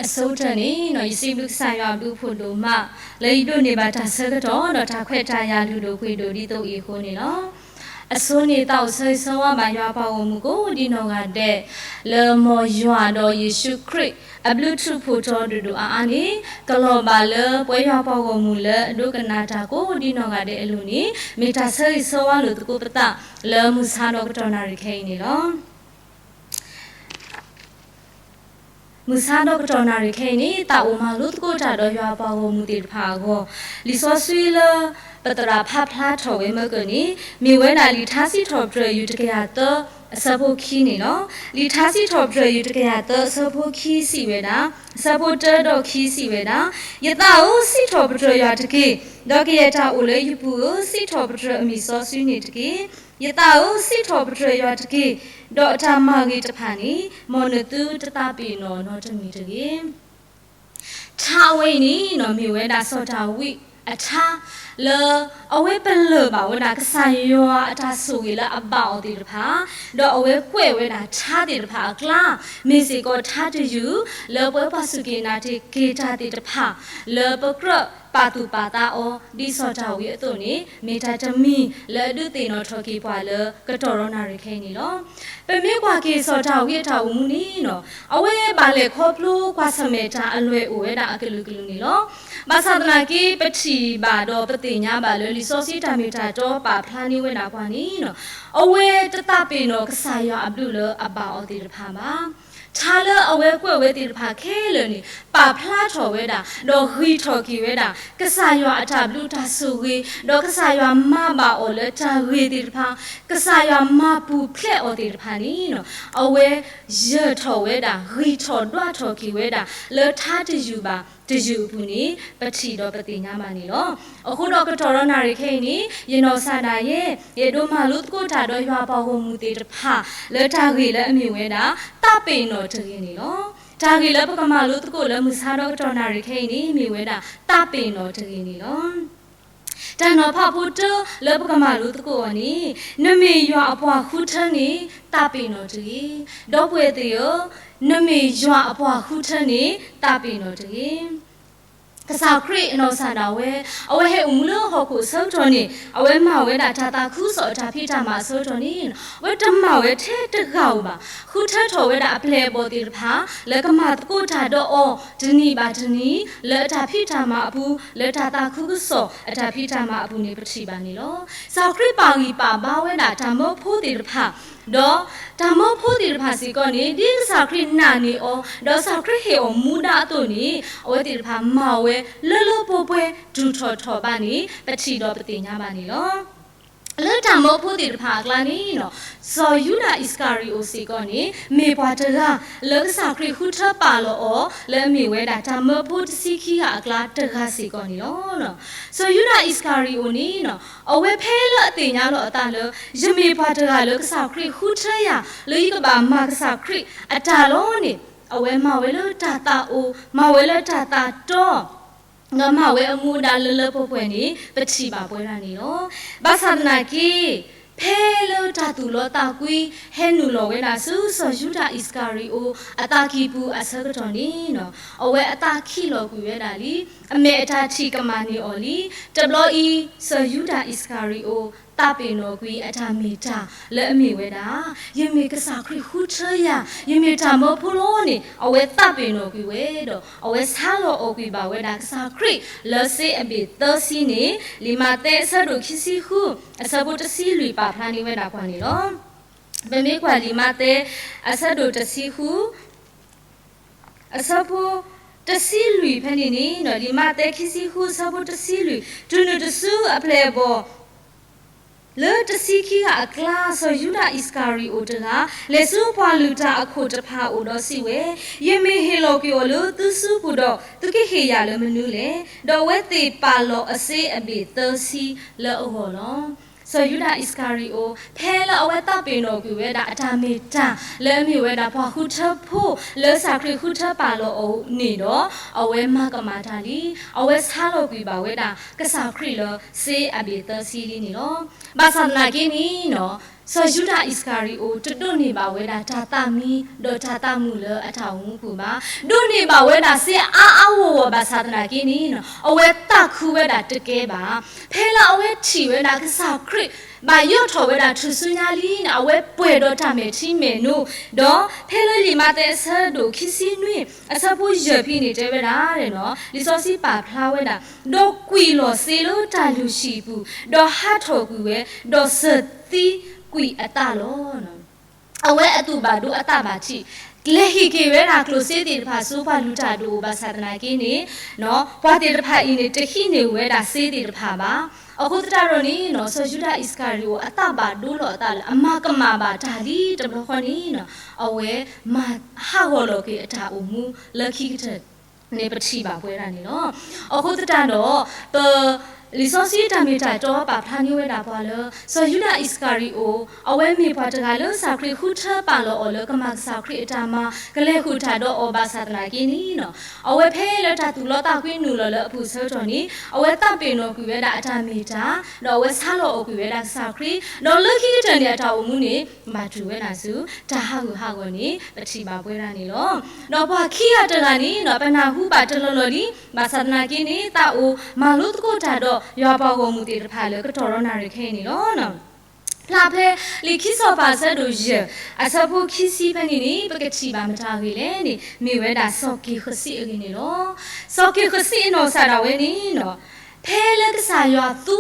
အဆိကတၢၢ်န့ၣ် ယစံးဘျုးကစၢ်ယွၤအဘျုးအဖှိၣ်ဒိၣ်မး လၢယဒိးန့ၢ်ဘၣ်တၢ်ဆၢကတီၢ် ဒီးတၢ်ခွဲးတၢ်ယာ်လုၢ်ဒိၣ်ပှ့ၤဒိၣ်ဒ်သိးအံၤအဃိန့ၣ်လီၤ. အဆိန့ၣ် သးအိၣ်ဆၢဂ့ၤဆၢဝါဘၣ်ယွၤပှၤဂီၢ်မုၢ်ကိးဒ်နီၢ်ဂၤဒဲး လၢမ်ယွၤဒီးယ့ၣ်ၡူးခရံာ် အဘျုးထူးဖှိၣ်ထီဒိၣ်ဒိၣ်အါအါန့ၣ် ကလီၤဘၣ်လၢပှၤယွၤပှၤဂီၢ်မုၢ်လၢအဒိကနၣ်တၢ်ကိးဒ်နီၢ်ဂၤဒဲးအလိၤန့ၣ် မ့ၢ်တၢ်ဆၢဂ့ၤဆၢဝါလိာ်သကိးပသး လၢမုၢ်ဆါဒီးကတီၢ်နၣ်ရံၣ်ခဲအံၤန့ၣ်လီၤ. မုၢ်ဆါဒီးကတီၢ်နၣ်ရံၣ်ခဲအံၤန့ၣ် သးအိၣ်မၤလိသကိးတၢ်ဒီးယွၤအပှၤဂီၢ်မုၢ်သ့ၣ်တဖၣ်အဂီၢ်, လံာ်စီဆှံလၢ ပသရၣ်ဖးဖျါထီၣ်ဝဲမၢကၢၢ်န့ၣ် မ့ၢ်ဝဲဒၣ်လံာ်ထါစံးထီၣ်ပတြၢၤယူၢ်တကယၤသၢ အဆၢဖိခံန့ၣ်လီၤ. လံာ်ထါစံးထီၣ်ပတြၢၤယူၢ်တကယၤသၢ အဆၢဖိခံစံးဝဲဒၣ်, အဆၢဖိတၢဒီးခံစံးဝဲဒၣ်, ယသးဧၢ, စံးထီၣ်ပတြၢၤယွၤတက့ၢ်, ဒီးကယဲၢ်တၢ်အိၣ်လၢယပူၤဧၢ, စံးထီၣ်ပတြၢၤအမံၤစီဆှံန့ၣ်တက့ၢ်. ယသးဧၢ, စံးထီၣ်ပတြၢၤယွၤတက့ၢ်, ဒီးအတၢ်မၤဂ့ၤတဖၣ်န့ၣ် မ်နသုတသးပ့ၤနီၣ်နီတမံၤတဂ့ၤ. ထါအဝဲအံၤန့ၣ် မ့ၢ်ဝဲဒၣ်စီၤဒၤဝံးအထါ လၢအဝဲပလၢၢ်ဘၣ်ဝဲဒၣ် ကစၢ်ယွၤအတၢ်ဆိၣ်ဂ့ၤလၢအဘၣ်အီၤသ့ၣ်တဖၣ်, ဒီးအဝဲကွဲးဝဲဒၣ်ထါသ့ၣ်တဖၣ်အကျါ, မ့ၢ်စ့ၢ်ကီးထါတယုၢ် လၢပဝဲပှၤစူၢ်က့ၤနာ်က့ၤတၢ်သ့ၣ်တဖၣ် လၢပကြၢးပာ်သူၣ်ပာ်သးအီၤ ဒ်စီၤဒၤဝံးအသိးန့ၣ် မ့ၢ်တၢ်တမံၤလၢအဒုးသ့ၣ်နီၣ်ထီၣ်က့ၤပှၤလၢကတီၢ်ဒီနၣ်ရံၣ်ခဲအံၤန့ၣ်လီၤ. ပမ့ၢ်ကွၢ်က့ၤစီၤဒၤဝံးအတၢ်အိၣ်မူန့ၣ် အဝဲဘၣ်လဲၤခီဖျိကွၢ်ဆၢၣ်မဲာ်တၢ်အလွဲၢ်အိၣ်ဝဲဒၣ်အကလုာ်ကလုာ်န့ၣ်လီၤ. ဘၣ်ဆၣ်သနာ်က့ ပထံၣ်ဘၣ်ဒီးပသ့ၣ်ညါဘၣ်လၢလံာ်စီဆှံတၢ်မ့ၢ်တၢ်တီပာ်ဖျါန့ၢ်ဝဲဒၣ်ပှၤန့ၣ် အဝဲတသးပ့ၤနီၣ်ကစၢ်ယွၤအဘျုးလၢအဘၣ်အီၤသ့ၣ်တဖၣ်ဘၣ်. ထါလၢအဝဲကွဲးဝဲသ့ၣ်တဖၣ်ခဲလၢာ်န့ၣ် ပာ်ဖျါထီၣ်ဝဲဒၣ် ဒီးဂံၢ်ထီၣ်က့ၤဝဲဒၣ် ကစၢ်ယွၤအတၢ်ဘျုးတၢ်ဆိၣ်ဂ့ၤ, ဒီးကစၢ်ယွၤမၤဘၣ်အီၤလၢတၢ်ဂ့ၤသ့ၣ်တဖၣ်, ကစၢ်ယွၤမၤပူၤဖျဲးအီၤသ့ၣ်တဖၣ်န့ၣ် အဝဲယၢၤထီၣ်ဝဲဒၣ် ဂံၢ်ထီၣ်ဒွးထီၣ်က့ၤဝဲဒၣ် လၢထါတယုၢ်ဘၣ်တယုၢ်အပူၤန့ၣ် ပထံၣ်ဒီးပသ့ၣ်ညါဘၣ်န့ၣ်လီၤ. အဃိဒီးကတီၢ်ဒီနၣ်ရံၣ်ခဲအံၤန့ၣ် ယနီၢ်ကစၢ်ဒၣ်ယဲ ယအဲၣ်ဒိးမၤလိသကိးတၢ်ဒီးယွၤပှၤဂီၢ်မုၢ်သ့ၣ်တဖၣ် လၢတၢ်ဂ့ၢ်လၢအမ့ၢ်ဝဲဒၣ် သးပ့ၤနီၣ်တဂ့ၤန့ၣ်လီၤ. တၢ်ဂ့ၢ်လၢပကမၤလိသကိးလၢမုၢ်ဆါဒီကတီၢ်နၣ်ရံၣ်ခဲအံၤန့ၣ် မ့ၢ်ဝဲဒၣ် သးပ့ၤနီၣ်တဂ့ၤန့ၣ်လီၤ. တၢ်နီၤဖးဖိတၢလၢပကမၤလိသကိးအီၤန့ၣ် နမ့ၢ်ယွၤအပှၤဃုထၢန့ၣ် သးပ့ၤနီၣ်တဂ့ၤ. ဒီပုၢ်ဝဲၢ်သ့ၣ်ဧၢ, နမ့ၢ်ယွၤအပှၤဃုထၢန့ၣ် သးပ့ၤနီၣ်တဂ့ၤ. ကစၢ်ခရံာ်အနီၢ်ကစၢ်ဒၣ်ဝဲ အဝဲဟဲအိၣ်မူလၢဟီၣ်ခိၣ်အဆၢကတီၢ်န့ၣ် အဝဲမၤဝဲဒၣ်တၢ်သးခုကစီၣ်အတၢ်ဖံးတၢ်မၤအဆၢကတီၢ်န့ၣ် အဝဲတမၤဝဲထဲတဂၤဧိၤဘၣ်. ဃုထၢထီၣ်ဝဲဒၣ်အပျဲၢ်အဘီၣ်သ့ၣ်တဖၣ် လၢကမၤသကိးတၢ်ဒီးအီၤ တနံၤဘၣ်တနံၤ လၢအတၢ်ဖံးတၢ်မၤအပူၤ လၢတၢ်သးခုကစီၣ်အတၢ်ဖံးတၢ်မၤအပူၤန့ၣ် ပထံၣ်ဘၣ်န့ၣ်လီၤ. ကစၢ်ခရံာ်ပာ်ဂံၢ်ပာ်ဘါဝဲဒၣ်တၢ်မၢဖိသ့ၣ်တဖၣ် ဒီးတၢ်မၢဖိသ့ၣ်တဖၣ်စ့ၢ်ကီးန့ၣ် ဒ်ကစၢ်ခရံာ်နာ်န့ၢ်အီၤ ဒီးကစၢ်ခရံာ်ဟ့ၣ်အီၤမူဒါအသိးန့ၣ် အဝဲသ့ၣ်တဖၣ်မၤဝဲလၢလၢပှဲၤပှဲၤ တုၤထီၣ်ထီၣ်ဘးန့ၣ် ပထံၣ်ဒီးပသ့ၣ်ညါဘၣ်န့ၣ်လီၤ. လၢတၢ်မၢဖိသ့ၣ်တဖၣ်အကျါန့ၣ် စီၤယူဒၤအံၣ်စကၤရံၤအိၣ်စ့ၢ်ကီးန့ၣ် မ့ၢ်ပှၤတဂၤ လၢကစၢ်ခရံာ်ဃုထၢပာ်လီၤအီၤ လၢအမ့ၢ်ဝဲဒၣ်တၢ်မၢဖိတဆံခံဂၤအကျါတဂၤစ့ၢ်ကီးန့ၣ်လီၤ. စီၤယူဒၤအံၣ်စကၤရံၤအိၣ်န့ၣ် အဝဲဖဲလၢအသ့ၣ်ညါလီၤအသးလၢ ယမ့ၢ်ပှၤတဂၤလၢကစၢ်ခရံာ်ဃုထၢယၤ လၢယကဘၣ်မၤကစၢ်ခရံာ်အတၢ်လီၤန့ၣ် အဝဲမၤဝဲလၢတၢ်သးအိၣ်, မၤဝဲလၢတၢ်သးတီ ဒီးမၤဝဲအမူအဒါလၢလၢပှဲၤပှဲၤန့ၣ် ပထံၣ်ဘၣ်ပဝဲဒၣ်န့ၣ်လီၤ. ဘၣ်ဆၣ်သနာ်က့ ဖဲလၢတၢ်သူၣ်လီသးကွံ ဟဲနုာ်လီၤဝဲဒၣ်ဆူစီၤယူဒၤအံၣ်စကၤရံၤအိၣ် အသးကံၢ်ပူၤအဆၢကတီၢ်န့ၣ် အဝဲအသးခံးလီၤကွံာ်ဝဲဒၣ်လံ. အမဲာ်အတၢ်ထံၣ်ကမၣ်န့ၢ်အီၤလံ. တဘျီအံၤ စီၤယူဒၤအံၣ်စကၤရံၤအိၣ် သးပ့ၤနီၣ်ကွံာ်အတၢ်မ့ၢ်တၢ်လၢအမ့ၢ်ဝဲဒၣ် ယမ့ၢ်ကစၢ်ခရံာ်ဃုထၢယၤ, ယမ့ၢ်တၢ်မၢဖိလီၤန့ၣ် အဝဲသးပ့ၤနီၣ်ကွံာ်ဝဲဒီး အဝဲဆါလီၤအီၣ်ကွံာ်ဘၣ်ဝဲဒၣ်ကစၢ်ခရံာ်လၢစ့အဘ့ၣ်သၢဆံန့ၣ် လံာ်မးသဲအဆၢဒိၣ်ခံဆံဃု အဆၢဖိတဆံလွံၢ်ပာ်ဖျါန့ၢ်ဝဲဒၣ်ပှၤန့ၣ်လီၤ. ပမ့ၢ်ကွၢ်လံာ်မးသဲအဆၢဒိၣ်တဆံဃု အဆၢဖိတဆံလွံၢ်ဖဲန့ၣ်န့ၣ် လံာ်မးသဲခံဆံဃု အဆၢဖိတဆံလွံၢ် တုၤနုၤတစုအပျဲၢ်အဘီၣ် လၢတဆံခံဂၤအကျါ စီၤယူဒၤအံၣ်စကၤရံၤအိၣ်တဂၤ လဲၤဆူပှၤလုၢ်တၢ်အခိၣ်တဖၣ်အအိၣ်ဒီးစံးဝဲ, ယမ့ၢ်ဟ့ၣ်လီၤကွံာ်အီၤလၢသုစုပူၤဒီး သုကဟ့ၣ်ယၤလၢမနုၤလဲၣ်. ဒီးအဝဲသ့ၣ်ပာ်လီၤအစ့အဘ့ၣ်သၢဆံလၢအဂီၢ်လီၤ. စီၤယူဒၤအံၣ်စကၤရံၤအိၣ် ဖဲလၢအဝဲသးပ့ၤနီၣ်ကွံာ်ဝဲဒၣ်အတၢ်မ့ၢ်တၢ် လၢအမ့ၢ်ဝဲဒၣ်ပှၤဃုထၢဖိ လၢကစၢ်ခရံာ်ဃုထၢပာ်လီၤအီၤန့ၣ်ဒီး အဝဲမၤကမၣ်တၢ်လံ. အဝဲဆါလီၤကွံာ်ဘၣ်ဝဲဒၣ် ကစၢ်ခရံာ်လၢစ့အဘ့ၣ်သၢဆံလံန့ၣ်လီၤ. ဘၣ်ဆၣ်သနာ်က့န့ၣ် စီၤယူဒၤအံၣ်စကၤရံၤအိး တဒိးန့ၢ်ဘၣ်ဝဲဒၣ်တၢ်သးမံ ဒီးတၢ်သးမုာ်လၢအတၢ်အိၣ်မူပူၤဘၣ်. ဒိးန့ၢ်ဘၣ်ဝဲဒၣ်စ့အါအါဂီၢ်ဂီၢ်ဘၣ်ဆၣ်သနာ်က့န့ၣ် အဝဲသးခုဝဲဒၣ်တကဲဘၣ်. ဖဲလၢအဝဲထံၣ်ဝဲဒၣ်ကစၢ်ခရံာ် ဘၣ်ယိးထီၣ်ဝဲဒၣ်ထူၣ်စုညါလံန့ၣ် အဝဲပှဲၤဒီးတၢ်မဲာ်ထံမဲာ်နိ, ဒီးဖဲလၢလံာ်မးသဲအဆၢဒိၣ်ခံဆံနွံ အဆၢဖိယဲၢ်ဖဲန့ၣ်တဲဝဲဒၣ်, လံာ်စီဆှံပာ်ဖျါဝဲဒၣ်, ဒီးကွံာ်လီၤစ့လၢတၢ်လုၢ်ဟံၣ်ပူၤ, ဒီးဟးထီၣ်ကွံာ်ဝဲ, ဒီးစၢၤသံကွံာ်အသးလီၤ. အဝဲအသူၣ်ဘၣ်ဒိအသးဘၣ်ထံး, လဲၤဟ့ၣ်က့ၤဝဲဒၣ်ကျိၣ်စ့သ့ၣ်တဖၣ်ဆူပှၤလုၢ်တၢ်ဒိၣ်အိၣ်ဘၣ်ဆၣ်သနာ်က့န့ၣ်, ပှၤသ့ၣ်တဖၣ်အံၤန့ၣ် တဟံးန့ၢ်ဝဲဒၣ်စ့သ့ၣ်တဖၣ်ဘၣ်. အဃိသတးဒီးန့ၣ် စီၤယူဒၤအံၣ်စကၤရံၤအိး အသးဘၣ်ဒိလီၤအသးလၢအမၤကမၣ်ဘၣ်တၢ်လံတဘျီဃီန့ၣ်, အဝဲမၤဟးဂီၤလီၤက့ၤအတၢ်အိၣ်မူလၢခံကတၢၢ်န့ၣ် ပထံၣ်ဘၣ်ပဝဲဒၣ်န့ၣ်လီၤ. အဃိသတးဒီး ပ လံာ်စီဆှံတၢ်မ့ၢ်တၢ်တီပာ်ဖျါန့ၢ်ဝဲဒၣ်ပှၤလၢ စီၤယူဒၤအံၣ်စကၤရံၤအိး အဝဲမ့ၢ်ပှၤတဂၤလၢကစၢ်ခရံာ်ဃုထၢပာ်လီၤအီၤလၢကမၤကစၢ်ခရံာ်အတၢ်မၤ ကလဲၤဃုာ်တၢ်ဒီးအီၤဘၣ်ဆၣ်သနာ်က့န့ၣ်, အဝဲဖဲလၢတၢ်သူၣ်လီသးကွံနုာ်လီၤလၢအပူၤအဆၢကတီၢ်န့ၣ် အဝဲသးပ့ၤနီၣ်ကွံာ်ဝဲဒၣ်အတၢ်မ့ၢ်တၢ်, ဒီးအဝဲဆါလီၤအီၤကွံာ်ဝဲဒၣ်ကစၢ်ခရံာ်, ဒီးလၢခံကတၢၢ်န့ၣ် အတၢ်အိၣ်မူန့ၣ် ဘၣ်တူၢ်ဝဲဒၣ်ဆူ တၢ်ဟးဂူာ်ဟးဂီၤန့ၣ် ပထံၣ်ဘၣ်ပဝဲဒၣ်န့ၣ်လီၤ. ဒီးပှၤခံဂၤတဂၤန့ၣ် ပနၢ်ဟူဘၣ်တလီၢ်လီၢ်လံ, ဘၣ်ဆၣ်သနာ်က့န့ၣ် သးအိၣ်မၤလိသကိးတၢ်ဒီးယွၤပှၤဂီၢ်မုၢ်သ့ၣ်တဖၣ်လၢကတီၢ်ရီနၣ်ရံၣ်ခဲအံၤန့ၣ်လီၤ. ဖျါဖဲလံာ်ခံစီၤပၤအဆၢဒိၣ်ယဲၢ် အဆၢဖိခံဆံဖဲန့ၣ်န့ၣ် ပကထံၣ်ဘၣ်မတၤအဂ့ၢ်လဲၣ်န့ၣ် မ့ၢ်ဝဲဒၣ်စီၤက့ၤဃစံးအဂ့ၢ်န့ၣ်လီၤ. စီၤက့ၤဃစံးအနီၢ်ကစၢ်ဒၣ်ဝဲန့ၣ် ဖဲလၢကစၢ်ယွၤသူ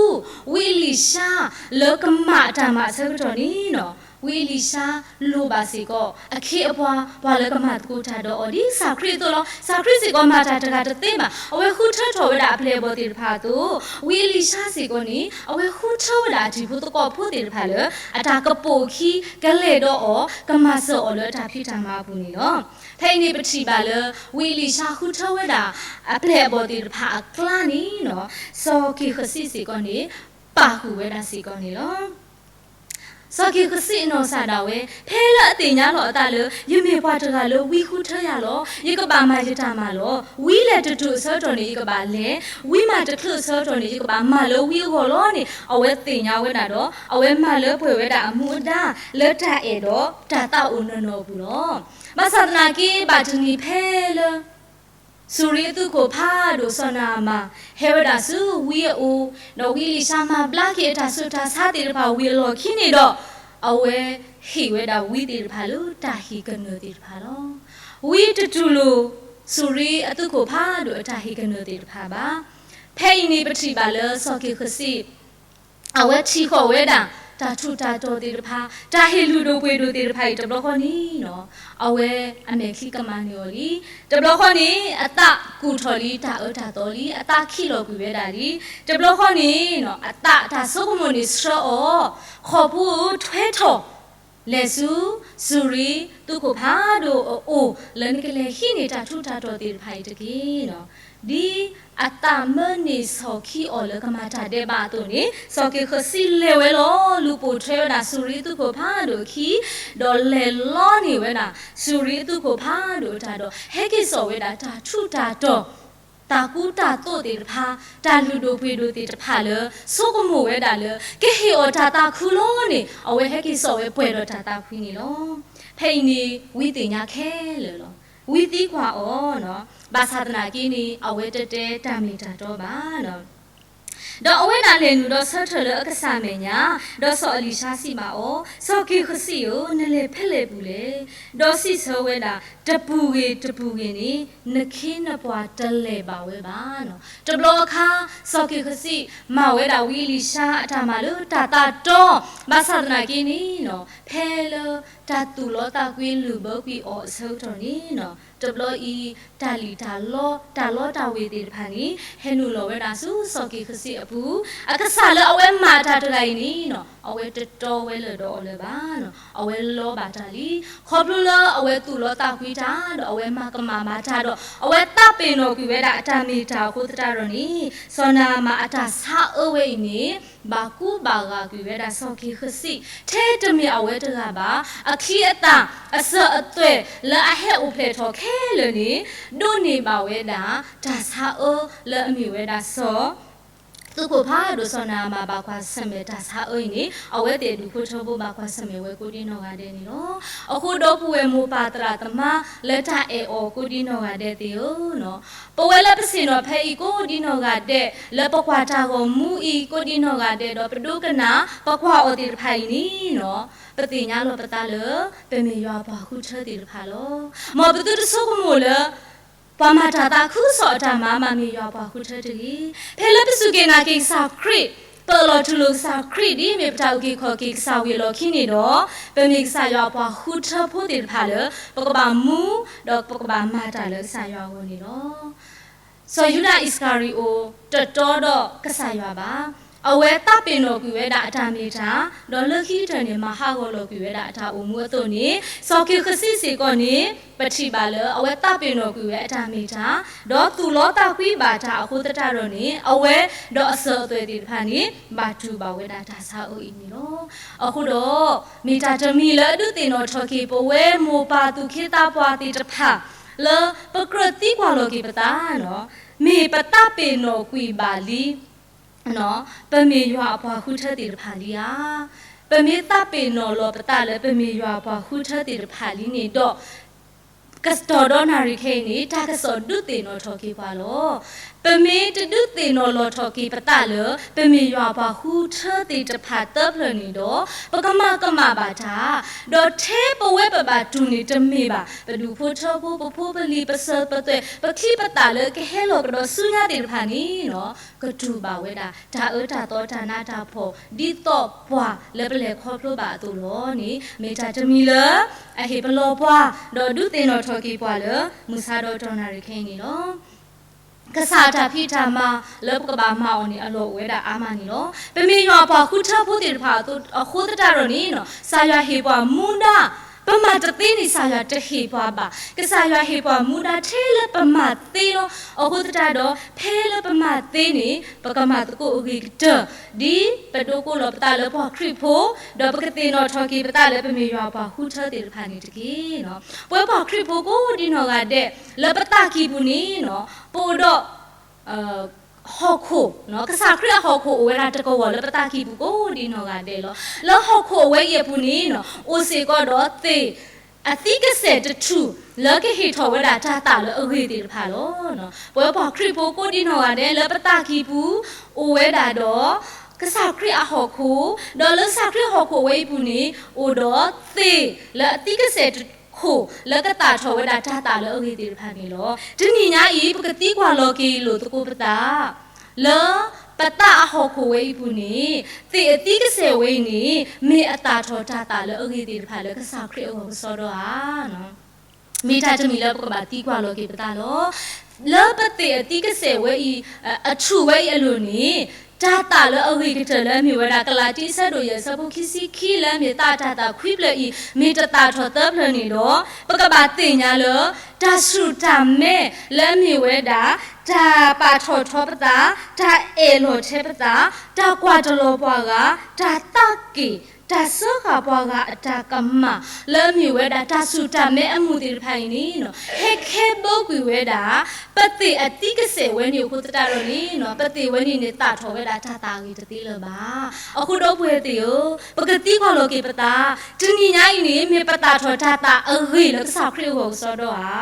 ဝံအ့လံၡါ လၢကမၤအတၢ်မၤအဆၢကတီၢ်န့ၣ်, ဝံအ့လံၡါလိၣ်ဘၣ်စ့ၢ်ကီး အခ့အပှၤ ပှၤလၢကမၤသကိးတၢ်ဒီးအီၤဒ်ကစၢ်ခရံာ်အသိးလီၤ. ကစၢ်ခရံာ်စ့ၢ်ကီးမၤတၢ်တဂၤတသ့ဘၣ်. အဝဲဃုထၢထီၣ်ဝဲဒၣ်အပျဲၢ်အဘီၣ်သ့ၣ်တဖၣ်အသိး, ဝံအ့လံၡါစ့ၢ်ကီးန့ၣ် အဝဲဃုထၢဝဲဒၣ်အတံၤဖိသကိးဖိသ့ၣ်တဖၣ်လၢ အတၢ်ကပိာ်အခံ ကလဲၤဒီးအီၤ ကမၤစၢၤအီၤလၢတၢ်ဖံးတၢ်မၤအပူၤန့ၣ်လီၤ. ဖဲအံၤန့ၣ်ပထံၣ်ဘၣ်လၢ ဝံအ့လံၡါဃုထၢဝဲဒၣ် အပျဲၢ်အဘီၣ်သ့ၣ်တဖၣ်အကျါန့ၣ်, စီၤက့ၤဃစံးစ့ၢ်ကီးန့ၣ် ပာ်ဃုာ်ဝဲဒၣ်စ့ၢ်ကီးန့ၣ်လီၤ. စီၤက့ၤဃစံးအနီၢ်ကစၢ်ဒၣ်ဝဲ ဖဲလၢအသ့ၣ်ညါလီၤအသးလၢ ယမ့ၢ်ပှၤတဂၤလၢဝံဃုထၢယၤလီၤ. ယကဘၣ်မၤယတၢ်မၤလီၤ. ဝံလဲၤတတုၤအဆၢကတီၢ်န့ၣ် ယကဘၣ်လဲၤ, ဝံမၤတချုးအဆၢကတီၢ်န့ၣ် ယကဘၣ်မၤလၢဝံအဂီၢ်လီၤန့ၣ် အဝဲသ့ၣ်ညါဝဲဒၣ်ဒီး အဝဲမၤလၢပှဲၤဝဲဒၣ်အမူအဒါ လၢတၢ်အဲၣ်ဒီးတၢ်သးအိၣ်နီၢ်နီၢ်အပူၤလီၤ. ဘၣ်ဆၣ်သနာ်က့ ဘၣ်တနံၤဖဲလၢ စူၤရံအသုးခိၣ်ဖးဒိၣ်စီၤနဧၤမၤ ဟဲဝဲဒၣ်ဆူဝံအအိၣ်, ဒီးဝံအ့လံၡါမၤဘျါက့ၤအတၢ်ဆူးတၢ်ဆါသ့ၣ်တဖၣ်ဝံၤအလီၢ်ခံန့ၣ်ဒီး, အဝဲဟ့ၣ်ဝဲဒၣ်ဝံသ့ၣ်တဖၣ်လၢတၢ်ဟ့ၣ်ကနၢၤသ့ၣ်တဖၣ်လီၤ. ဝံတတူၢ်လိာ် စူၤရံအသုးခိၣ်ဖးဒိၣ်အတၢ်ဟ့ၣ်ကနၢၤသ့ၣ်တဖၣ်ဘၣ်. ဖဲအံၤန့ၣ်ပထံၣ်ဘၣ်လၢစီၤက့ၤဃစံး အဝဲထံၣ်ဃီၣ်ဝဲဒၣ် တၢ်ထူးတၢ်တီၤသ့ၣ်တဖၣ်, တၢ်ဟ့ၣ်လုၢ်ဒိၣ်ပှ့ၤဒိၣ်သ့ၣ်တဖၣ်အံၤတဘျီဃီန့ၣ်, အဝဲအမဲာ်ချံကမၣ်န့ၢ်အီၤလံ. တဘျီဃီန့ၣ် အသးကူၣ်ထီၣ်လံ တၢ်အၢတၢ်သီလံ, အသးခံးလီၤကွံာ်ဝဲဒၣ်လံ. တဘျီဃီန့ၣ် အသးတၢ်ဆိကမိၣ်န့ၣ်ဆှၢအီၤ, ဃီၤဖိဧၢ ထွဲထီၣ် လဲၤဆူ စူၤရံသုးခိၣ်ဖးဒိၣ်အအိၣ် လၢနကလဲၤဟံးန့ၢ်တၢ်ထူးတၢ်တီၤသ့ၣ်တဖၣ်အံၤတက့ၢ်. ဒ်အသးမၢန့ၢ်ဆီၣ်ခံအီၤလၢကမၤတၢ်ဒဲးဘးအသိးန့ၣ်, စီၤက့ၤဃစံးလဲၤဝဲလီၤ. လူၤပိာ်ထွဲဝဲဒၣ်စူၤရံသုးခိၣ်ဖးဒိၣ်အခံ, ဒီးလဲၤလီန့ၢ်ဝဲဒၣ် စူၤရံသုးခိၣ်ဖးဒိၣ်အတၢ်ဒီး ဟဲက့ၤစိာ်ဝဲဒၣ်တၢ်ထူးတၢ်တီၤ တၢ်ကူတၢ်သိးသ့ၣ်တဖၣ်, တၢ်လုၢ်ဒိၣ်ပှ့ၤဒိၣ်သ့ၣ်တဖၣ်လၢ ဆိကမိၣ်ဝဲဒၣ်လၢ ကဟ့ၣ်အီၤတၢ်သးခုလီၤန့ၣ်, အဝဲဟဲက့ၤစိာ်ဝဲပှဲၤဒီးတၢ်သးခုန့ၣ်လီၤ. ဖဲအံၤန့ၣ် ဝံသ့ၣ်ညါခဲလၢာ်လီၤ. ဝံသံကွၢ်အီၤ, ဘၣ်ဆၣ်သနာ်က့န့ၣ် အဝဲတတဲတၢ်မ့ၢ်တၢ်တီဘၣ်. ဒီးအဝဲဒၣ်လဲၤနုာ်ဒီးဆၢထၢၣ်လၢအကစၢ်အမဲာ်ညါ, ဒီးစီၤအလံၤၡါစံးဘၣ်အီၤ, စီၤက့ၤဃစံးဧၢ, နလဲၤဖဲလဲၣ်ပူၤလဲၣ်. ဒီးစံးဆၢဝဲဒၣ်, တပူၤဂ့ၤတပူၤဂ့ၤန့ၣ် နခ့နပှၤတလဲၤဘၣ်ဝဲဘၣ်. တဘျီအခါ စီၤက့ၤဃစံး မၤဝဲဒၣ်ဝံအလံၤၡါအတၢ်မၤလၢတၢ်သးတီ, ဘၣ်ဆၣ်သနာ်က့န့ၣ်, ဖဲလၢတၢ်သူၣ်လီသးကွံလုၢ်ဘၢကွံာ်အီၤအဆၢကတီၢ်န့ၣ်, တဘျီအံၤ တၢ်လံၣ်တၢ်လီ တၢ်လီတၢ်ဝ့ၤသ့ၣ်တဖၣ်န့ၣ် ဟဲနုာ်လီၤဝဲဒၣ်ဆူစီၤက့ၤဃစံးအပူၤ, အကစၢ်လၢအဝဲမၤတၢ်တဂၤအံၤန့ၣ်, အဝဲတတီဝဲလၢၤဒီးအီၤလၢၤဘၣ်. အဝဲလီဘၣ်တၢ်လံ, ခီဖျိလၢအဝဲသူၣ်လီသးကွံတၢ်ဒီး အဝဲမၤကမၣ်ဘၣ်တၢ်ဒီး အဝဲသးပ့ၤနီၣ်ကွံာ်ဝဲဒၣ်အတၢ်မ့ၢ်တၢ်အဃိသတးဒီးန့ၣ်, စီၤနၤမၣ်အတၢ်ဆါအၢဝဲအံၤန့ၣ် ဘၣ်ကူဘၣ်ဂာ်ကွံာ်ဝဲဒၣ်စီၤက့ၤဃစံး, ထဲတမ့ၢ်အဝဲတဂၤဘၣ်, အချံအသၣ် အစၢၤအသွဲၣ်လၢအဟဲအိၣ်ဖျဲၣ်ထီၣ်ခဲလၢာ်န့ၣ် ဒိးန့ၢ်ဘၣ်ဝဲဒၣ် တၢ်ဆါအၢလၢအမ့ၢ်ဝဲဒၣ်စီၤ သုးခိၣ်ဖးဒိၣ်စီၤနၤအမၣ်ဘၣ်ကွၢ်ဆၢၣ်မဲာ်တၢ်ဆါအၢအံၤန့ၣ် အဝဲသ့ၣ်အဒူၣ်ဖိထၢဖိဘၣ်ကွၢ်ဆၢၣ်မဲာ်ဝဲကိးဒံနီၢ်ဂၤဒဲးန့ၣ်လီၤ. အဃိဒီပုၢ်ဝဲၢ်မိၢ်ပၢ်သရၣ်သမါလၢတၢ်အဲၣ်အီၤကိးဒံနီၢ်ဂၤဒဲးသ့ၣ်ဧၢ, ပဝဲလၢပဆ့ၣ်နီၤဖဲအံၤကိးဒံနီၢ်ဂၤဒဲး လၢပကွၢ်တၢ်ဂီၤမူအံၤကိးဒံနီၢ်ဂၤဒဲး ဒီးပဒိကနၣ်ပကွၢ်အီၤသ့ၣ်တဖၣ်အံၤန့ၣ် ပသ့ၣ်ညါလီၤပသးလၢ ပမ့ၢ်ယွၤအပှၤဃုထၢသ့ၣ်တဖၣ်လီၤ. မ်ပသုတဆိကမိၣ်လၢ ပှၤမၤတၢ်သးခုကစီၣ်အတၢ်မၤ မ့ၢ်ယွၤအပှၤဃုထၢတဂ့ၤ. ဖဲလၢပစူၢ်က့ၤနာ်က့ၤကစၢ်ခရံာ်, ပအၢၣ်လီၤတူၢ်လိာ်ကစၢ်ခရံာ် ဒ်အမ့ၢ်ပတၢ်အုၣ်က့ၤခီၣ်က့ၤကစၢ်ဝ့ၢ်အလီၢ်ခံန့ၣ်ဒီး, ပမ့ၢ်ကစၢ်ယွၤအပှၤဃုထၢဖိသ့ၣ်တဖၣ်လၢ ပကဘၣ်မူ ဒီးပကဘၣ်မၤတၢ်လၢကစၢ်ယွၤအဂီၢ်န့ၣ်လီၤ. စီၤယူဒၤအံၣ်စကၤရံၤအိး တတီဒီးကစၢ်ယွၤဘၣ်. အဝဲသးပ့ၤနီၣ်ကွံာ်ဝဲဒၣ်အတၢ်မ့ၢ်တၢ်, ဒီးလၢခံကတၢၢ်န့ၣ် မၤဟးဂီၤလီၤကွံာ်ဝဲဒၣ်အတၢ်အိၣ်မူအသိးန့ၣ်, စီၤက့ၤဃစံစ့ၢ်ကီးန့ၣ် ပထံၣ်ဘၣ်လၢအဝဲသးပ့ၤနီၣ်ကွံာ်ဝဲအတၢ်မ့ၢ်တၢ်, ဒီးသူၣ်လီသးကွံဘၣ်တၢ်အဃိသတးဒီးန့ၣ် အဝဲဒီးအစၢၤအသွဲၣ်သ့ၣ်တဖၣ်န့ၣ် ဘၣ်တူၢ်ဘၣ်ဝဲဒၣ်တၢ်ဆါအၢအံၤန့ၣ်လီၤ. အဃိဒီး မ့ၢ်တၢ်တမံၤလၢအဒုးသ့ၣ်နီၣ်ထီၣ်က့ၤ ပဝဲမိၢ်ပၢ်သူၣ်က့သးပှၢ်သ့ၣ်တဖၣ် လၢပကြၢးသံကွၢ်လီၤက့ၤပသး, မ့ၢ်ပသးပ့ၤနီၣ်ကွံာ်ဘၣ်လံ ပမ့ၢ်ယွၤအပှၤဃုထၢသ့ၣ်တဖၣ်လံဧါ. ပမ့ၢ်သးပ့ၤနီၣ်လီၤပသးလၢပမ့ၢ်ယွၤအပှၤဃုထၢသ့ၣ်တဖၣ်လံန့ၣ်ဒီး ကတီၢ်ဒီနၣ်ရံၣ်ခဲအံၤန့ၣ် တၢ်ကစီၣ်ဒုးသ့ၣ်နီၣ်ထီၣ်က့ၤပှၤလီၤ. ပမ့ၢ်တဒုးသ့ၣ်နီၣ်လီၤထီၣ်က့ၤပသးလၢ ပမ့ၢ်ယွၤအပှၤဃုထၢသ့ၣ်တဖၣ်သၢဖျၢၣ်န့ၣ်ဒီး ပကမၤကမၣ်ဘၣ်တၢ်, ဒီးထဲပဝဲပဘၣ်တူၢ်န့ၣ်တမ့ၢ်ဘၣ် ပဒူၣ်ဖိထၢဖိ ပဖိပလံၤ ပစၢၤပသွဲၣ် ပချံပသၣ်လၢကဟဲလီၤကဒီးဆူညါသ့ၣ်တဖၣ်န့ၣ် ကတူၢ်ဘၣ်ဝဲဒၣ် တၢ်အၢတၢ်သီတၢ်နးတၢ်ဖှီၣ် ဒ်သိးပှၤလၢပလဲၤခီဖျိဘၣ်အသိးလီၤန့ၣ် မ့ၢ်တၢ်တမံၤလၢ အဟ့ၣ်ပလီၢ်ပှၤ ဒီးဒုးသ့ၣ်နီၣ်ထီၣ်က့ၤပှၤလၢ မုၢ်ဆါဒီးတီနၣ်ရံၣ်ခဲအံၤန့ၣ်လီၤ. ကစၢ်အတၢ်ဖံးတၢ်မၤလၢပကဘၣ်မၤအီၤန့ၣ် အလီၢ်အိၣ်ဝဲဒၣ်အါမးန့ၣ်လီၤ. ပမ့ၢ်ယွၤအပှၤဃုထၢဖိသ့ၣ်တဖၣ်အဃိသတးဒီးန့ၣ် ကစၢ်ယွၤဟ့ၣ်ပှၤမူဒါ, ပမၤတသ့န့ၣ် ကစၢ်ယွၤတဟ့ၣ်ပှၤဘၣ်. ကစၢ်ယွၤဟ့ၣ်ပှၤမူဒါထဲလၢပမၤသ့လီၤ. အဃိသတးဒီး ဖဲလၢပမၤသ့န့ၣ် ပကမၤသကိးအဂ့ၤကတၢၢ် ဒ်ပဒိးကိးလီၤပသးလၢပှၤခရံာ်ဖိ, ဒီးပကသ့ၣ်နီၣ်ထီၣ်က့ၤပသးလၢပမ့ၢ်ယွၤအပှၤဃုထၢသ့ၣ်တဖၣ်န့ၣ်တက့ၢ်. ပဝဲပှၤခရံာ်ဖိကိးဒံနီၢ်ဂၤဒဲး လၢပသးကံၢ်ပူၤန့ၣ် ပအိၣ်ဒီး ဟီၣ်ခိၣ်, ကစၢ်ခရံာ်အဟီၣ်ခိၣ်အိၣ်ဝဲဒၣ်တကဝီၤလၢပသးကံၢ်ပူၤကိးဒံနီၢ်ဂၤဒဲးလီၤ. လၢဟီၣ်ခိၣ်အဝဲအံၤအပူၤန့ၣ် အိၣ်စ့ၢ်ကီးဒီးသ့ၣ်အသံကစဲာ်တထူၣ် လၢကဟ့ၣ်ထီၣ်ဝဲဒၣ်တၢ်သၣ်လၢအဂ့ၤသ့ၣ်တဖၣ်လီၤ. ပဝဲပှၤခရံာ်ဖိကိးဒံနီၢ်ဂၤဒဲးလၢပသးကံၢ်ပူၤ အိၣ်ဝဲဒၣ်ဒီး ကစၢ်ခရံာ်အဟီၣ်ခိၣ်, ဒီးလၢကစၢ်ခရံာ်အဟီၣ်ခိၣ်အဝဲအံၤပူၤန့ၣ် အိၣ်ဒီးသ့ၣ်လၢအသံကစဲာ်တထူၣ် လၢကသၣ်ထီၣ်ဝဲဒၣ်တၢ်သၣ်လၢအဂ့ၤသ့ၣ်တဖၣ်န့ၣ်လီၤ. တနံၤညါအံၤ ပကသံကွၢ်လီၤက့ၤလိာ်သကိးပသး လၢပသးအဟီၣ်ခိၣ်ဝဲအံၤပူၤန့ၣ် သ့ၣ်အသံကစဲာ်ဝဲအံၤန့ၣ် မ့ၢ်အသၣ်ထီၣ်တၢ်သၣ်လၢအဂ့ၤသ့ၣ်တဖၣ်လၢကစၢ်ခရံာ်အဂီၢ်ကစီဒီဧါ. မ့ၢ်တၢ်တမံၤလၢပကဘၣ်သံကွၢ်လီၤက့ၤပသးလီၤ. လၢပသ့ၣ်အသံကစဲာ်ဝဲအံၤ အထူၣ်ဝဲအံၤအလိၤန့ၣ် တၢ်သၣ်လၢအဂ့ၤကတၢၢ်လၢအမ့ၢ်ဝဲဒၣ် ကလၤတံ အဆၢဒိၣ်ယဲၢ် အဆၢဖိခံဆံခံ လၢအမ့ၢ်သးတၢ်သၣ်ခွံဖျၢၣ်အံၤ မ့ၢ်တသၣ်ထီၣ်သၢဖျၢၣ်န့ၣ်ဒီး ပကဘၣ်သ့ၣ်ညါလၢ တၢ်ဆူၣ်တၢ်မဲလၢအမ့ၢ်ဝဲဒၣ် တၢ်ပာ်ထီၣ်ထီပသး, တၢ်အဲၣ်လီၤထဲပသး, တၢ်ကွၢ်တလီၤပှၤဂၤ, တၢ်သးက့ၣ်, တၢ်စၢဃာ်ပှၤဂၤအတၢ်ကမၣ် လၢအမ့ၢ်ဝဲဒၣ်တၢ်ဆူၣ်တၢ်မဲအမူးသ့ၣ်တဖၣ်အံၤန့ၣ် ဟဲခဲဘၢကွံာ်ဝဲဒၣ် ပသ့ၣ်အသံကစဲာ်ဝဲန့ၣ်အဃိသတးဒီးန့ၣ် ပသ့ၣ်ဝဲန့ၣ်န့ၣ် သၣ်ထီၣ်ဝဲဒၣ်တၢ်သၣ်အဂ့ၤတသ့လၢၤဘၣ်. အဃိဒီပုၢ်ဝဲၢ်သ့ၣ်ဧၢ, ပကသံကွၢ်လီၤက့ၤပသး, တနံၤညါအံၤန့ၣ် မ့ၢ်ပသၣ်ထီၣ်တၢ်သၣ်အဂ့ၤလၢကစၢ်ခရံာ်အဂီၢ်ကစီဒီဧါ.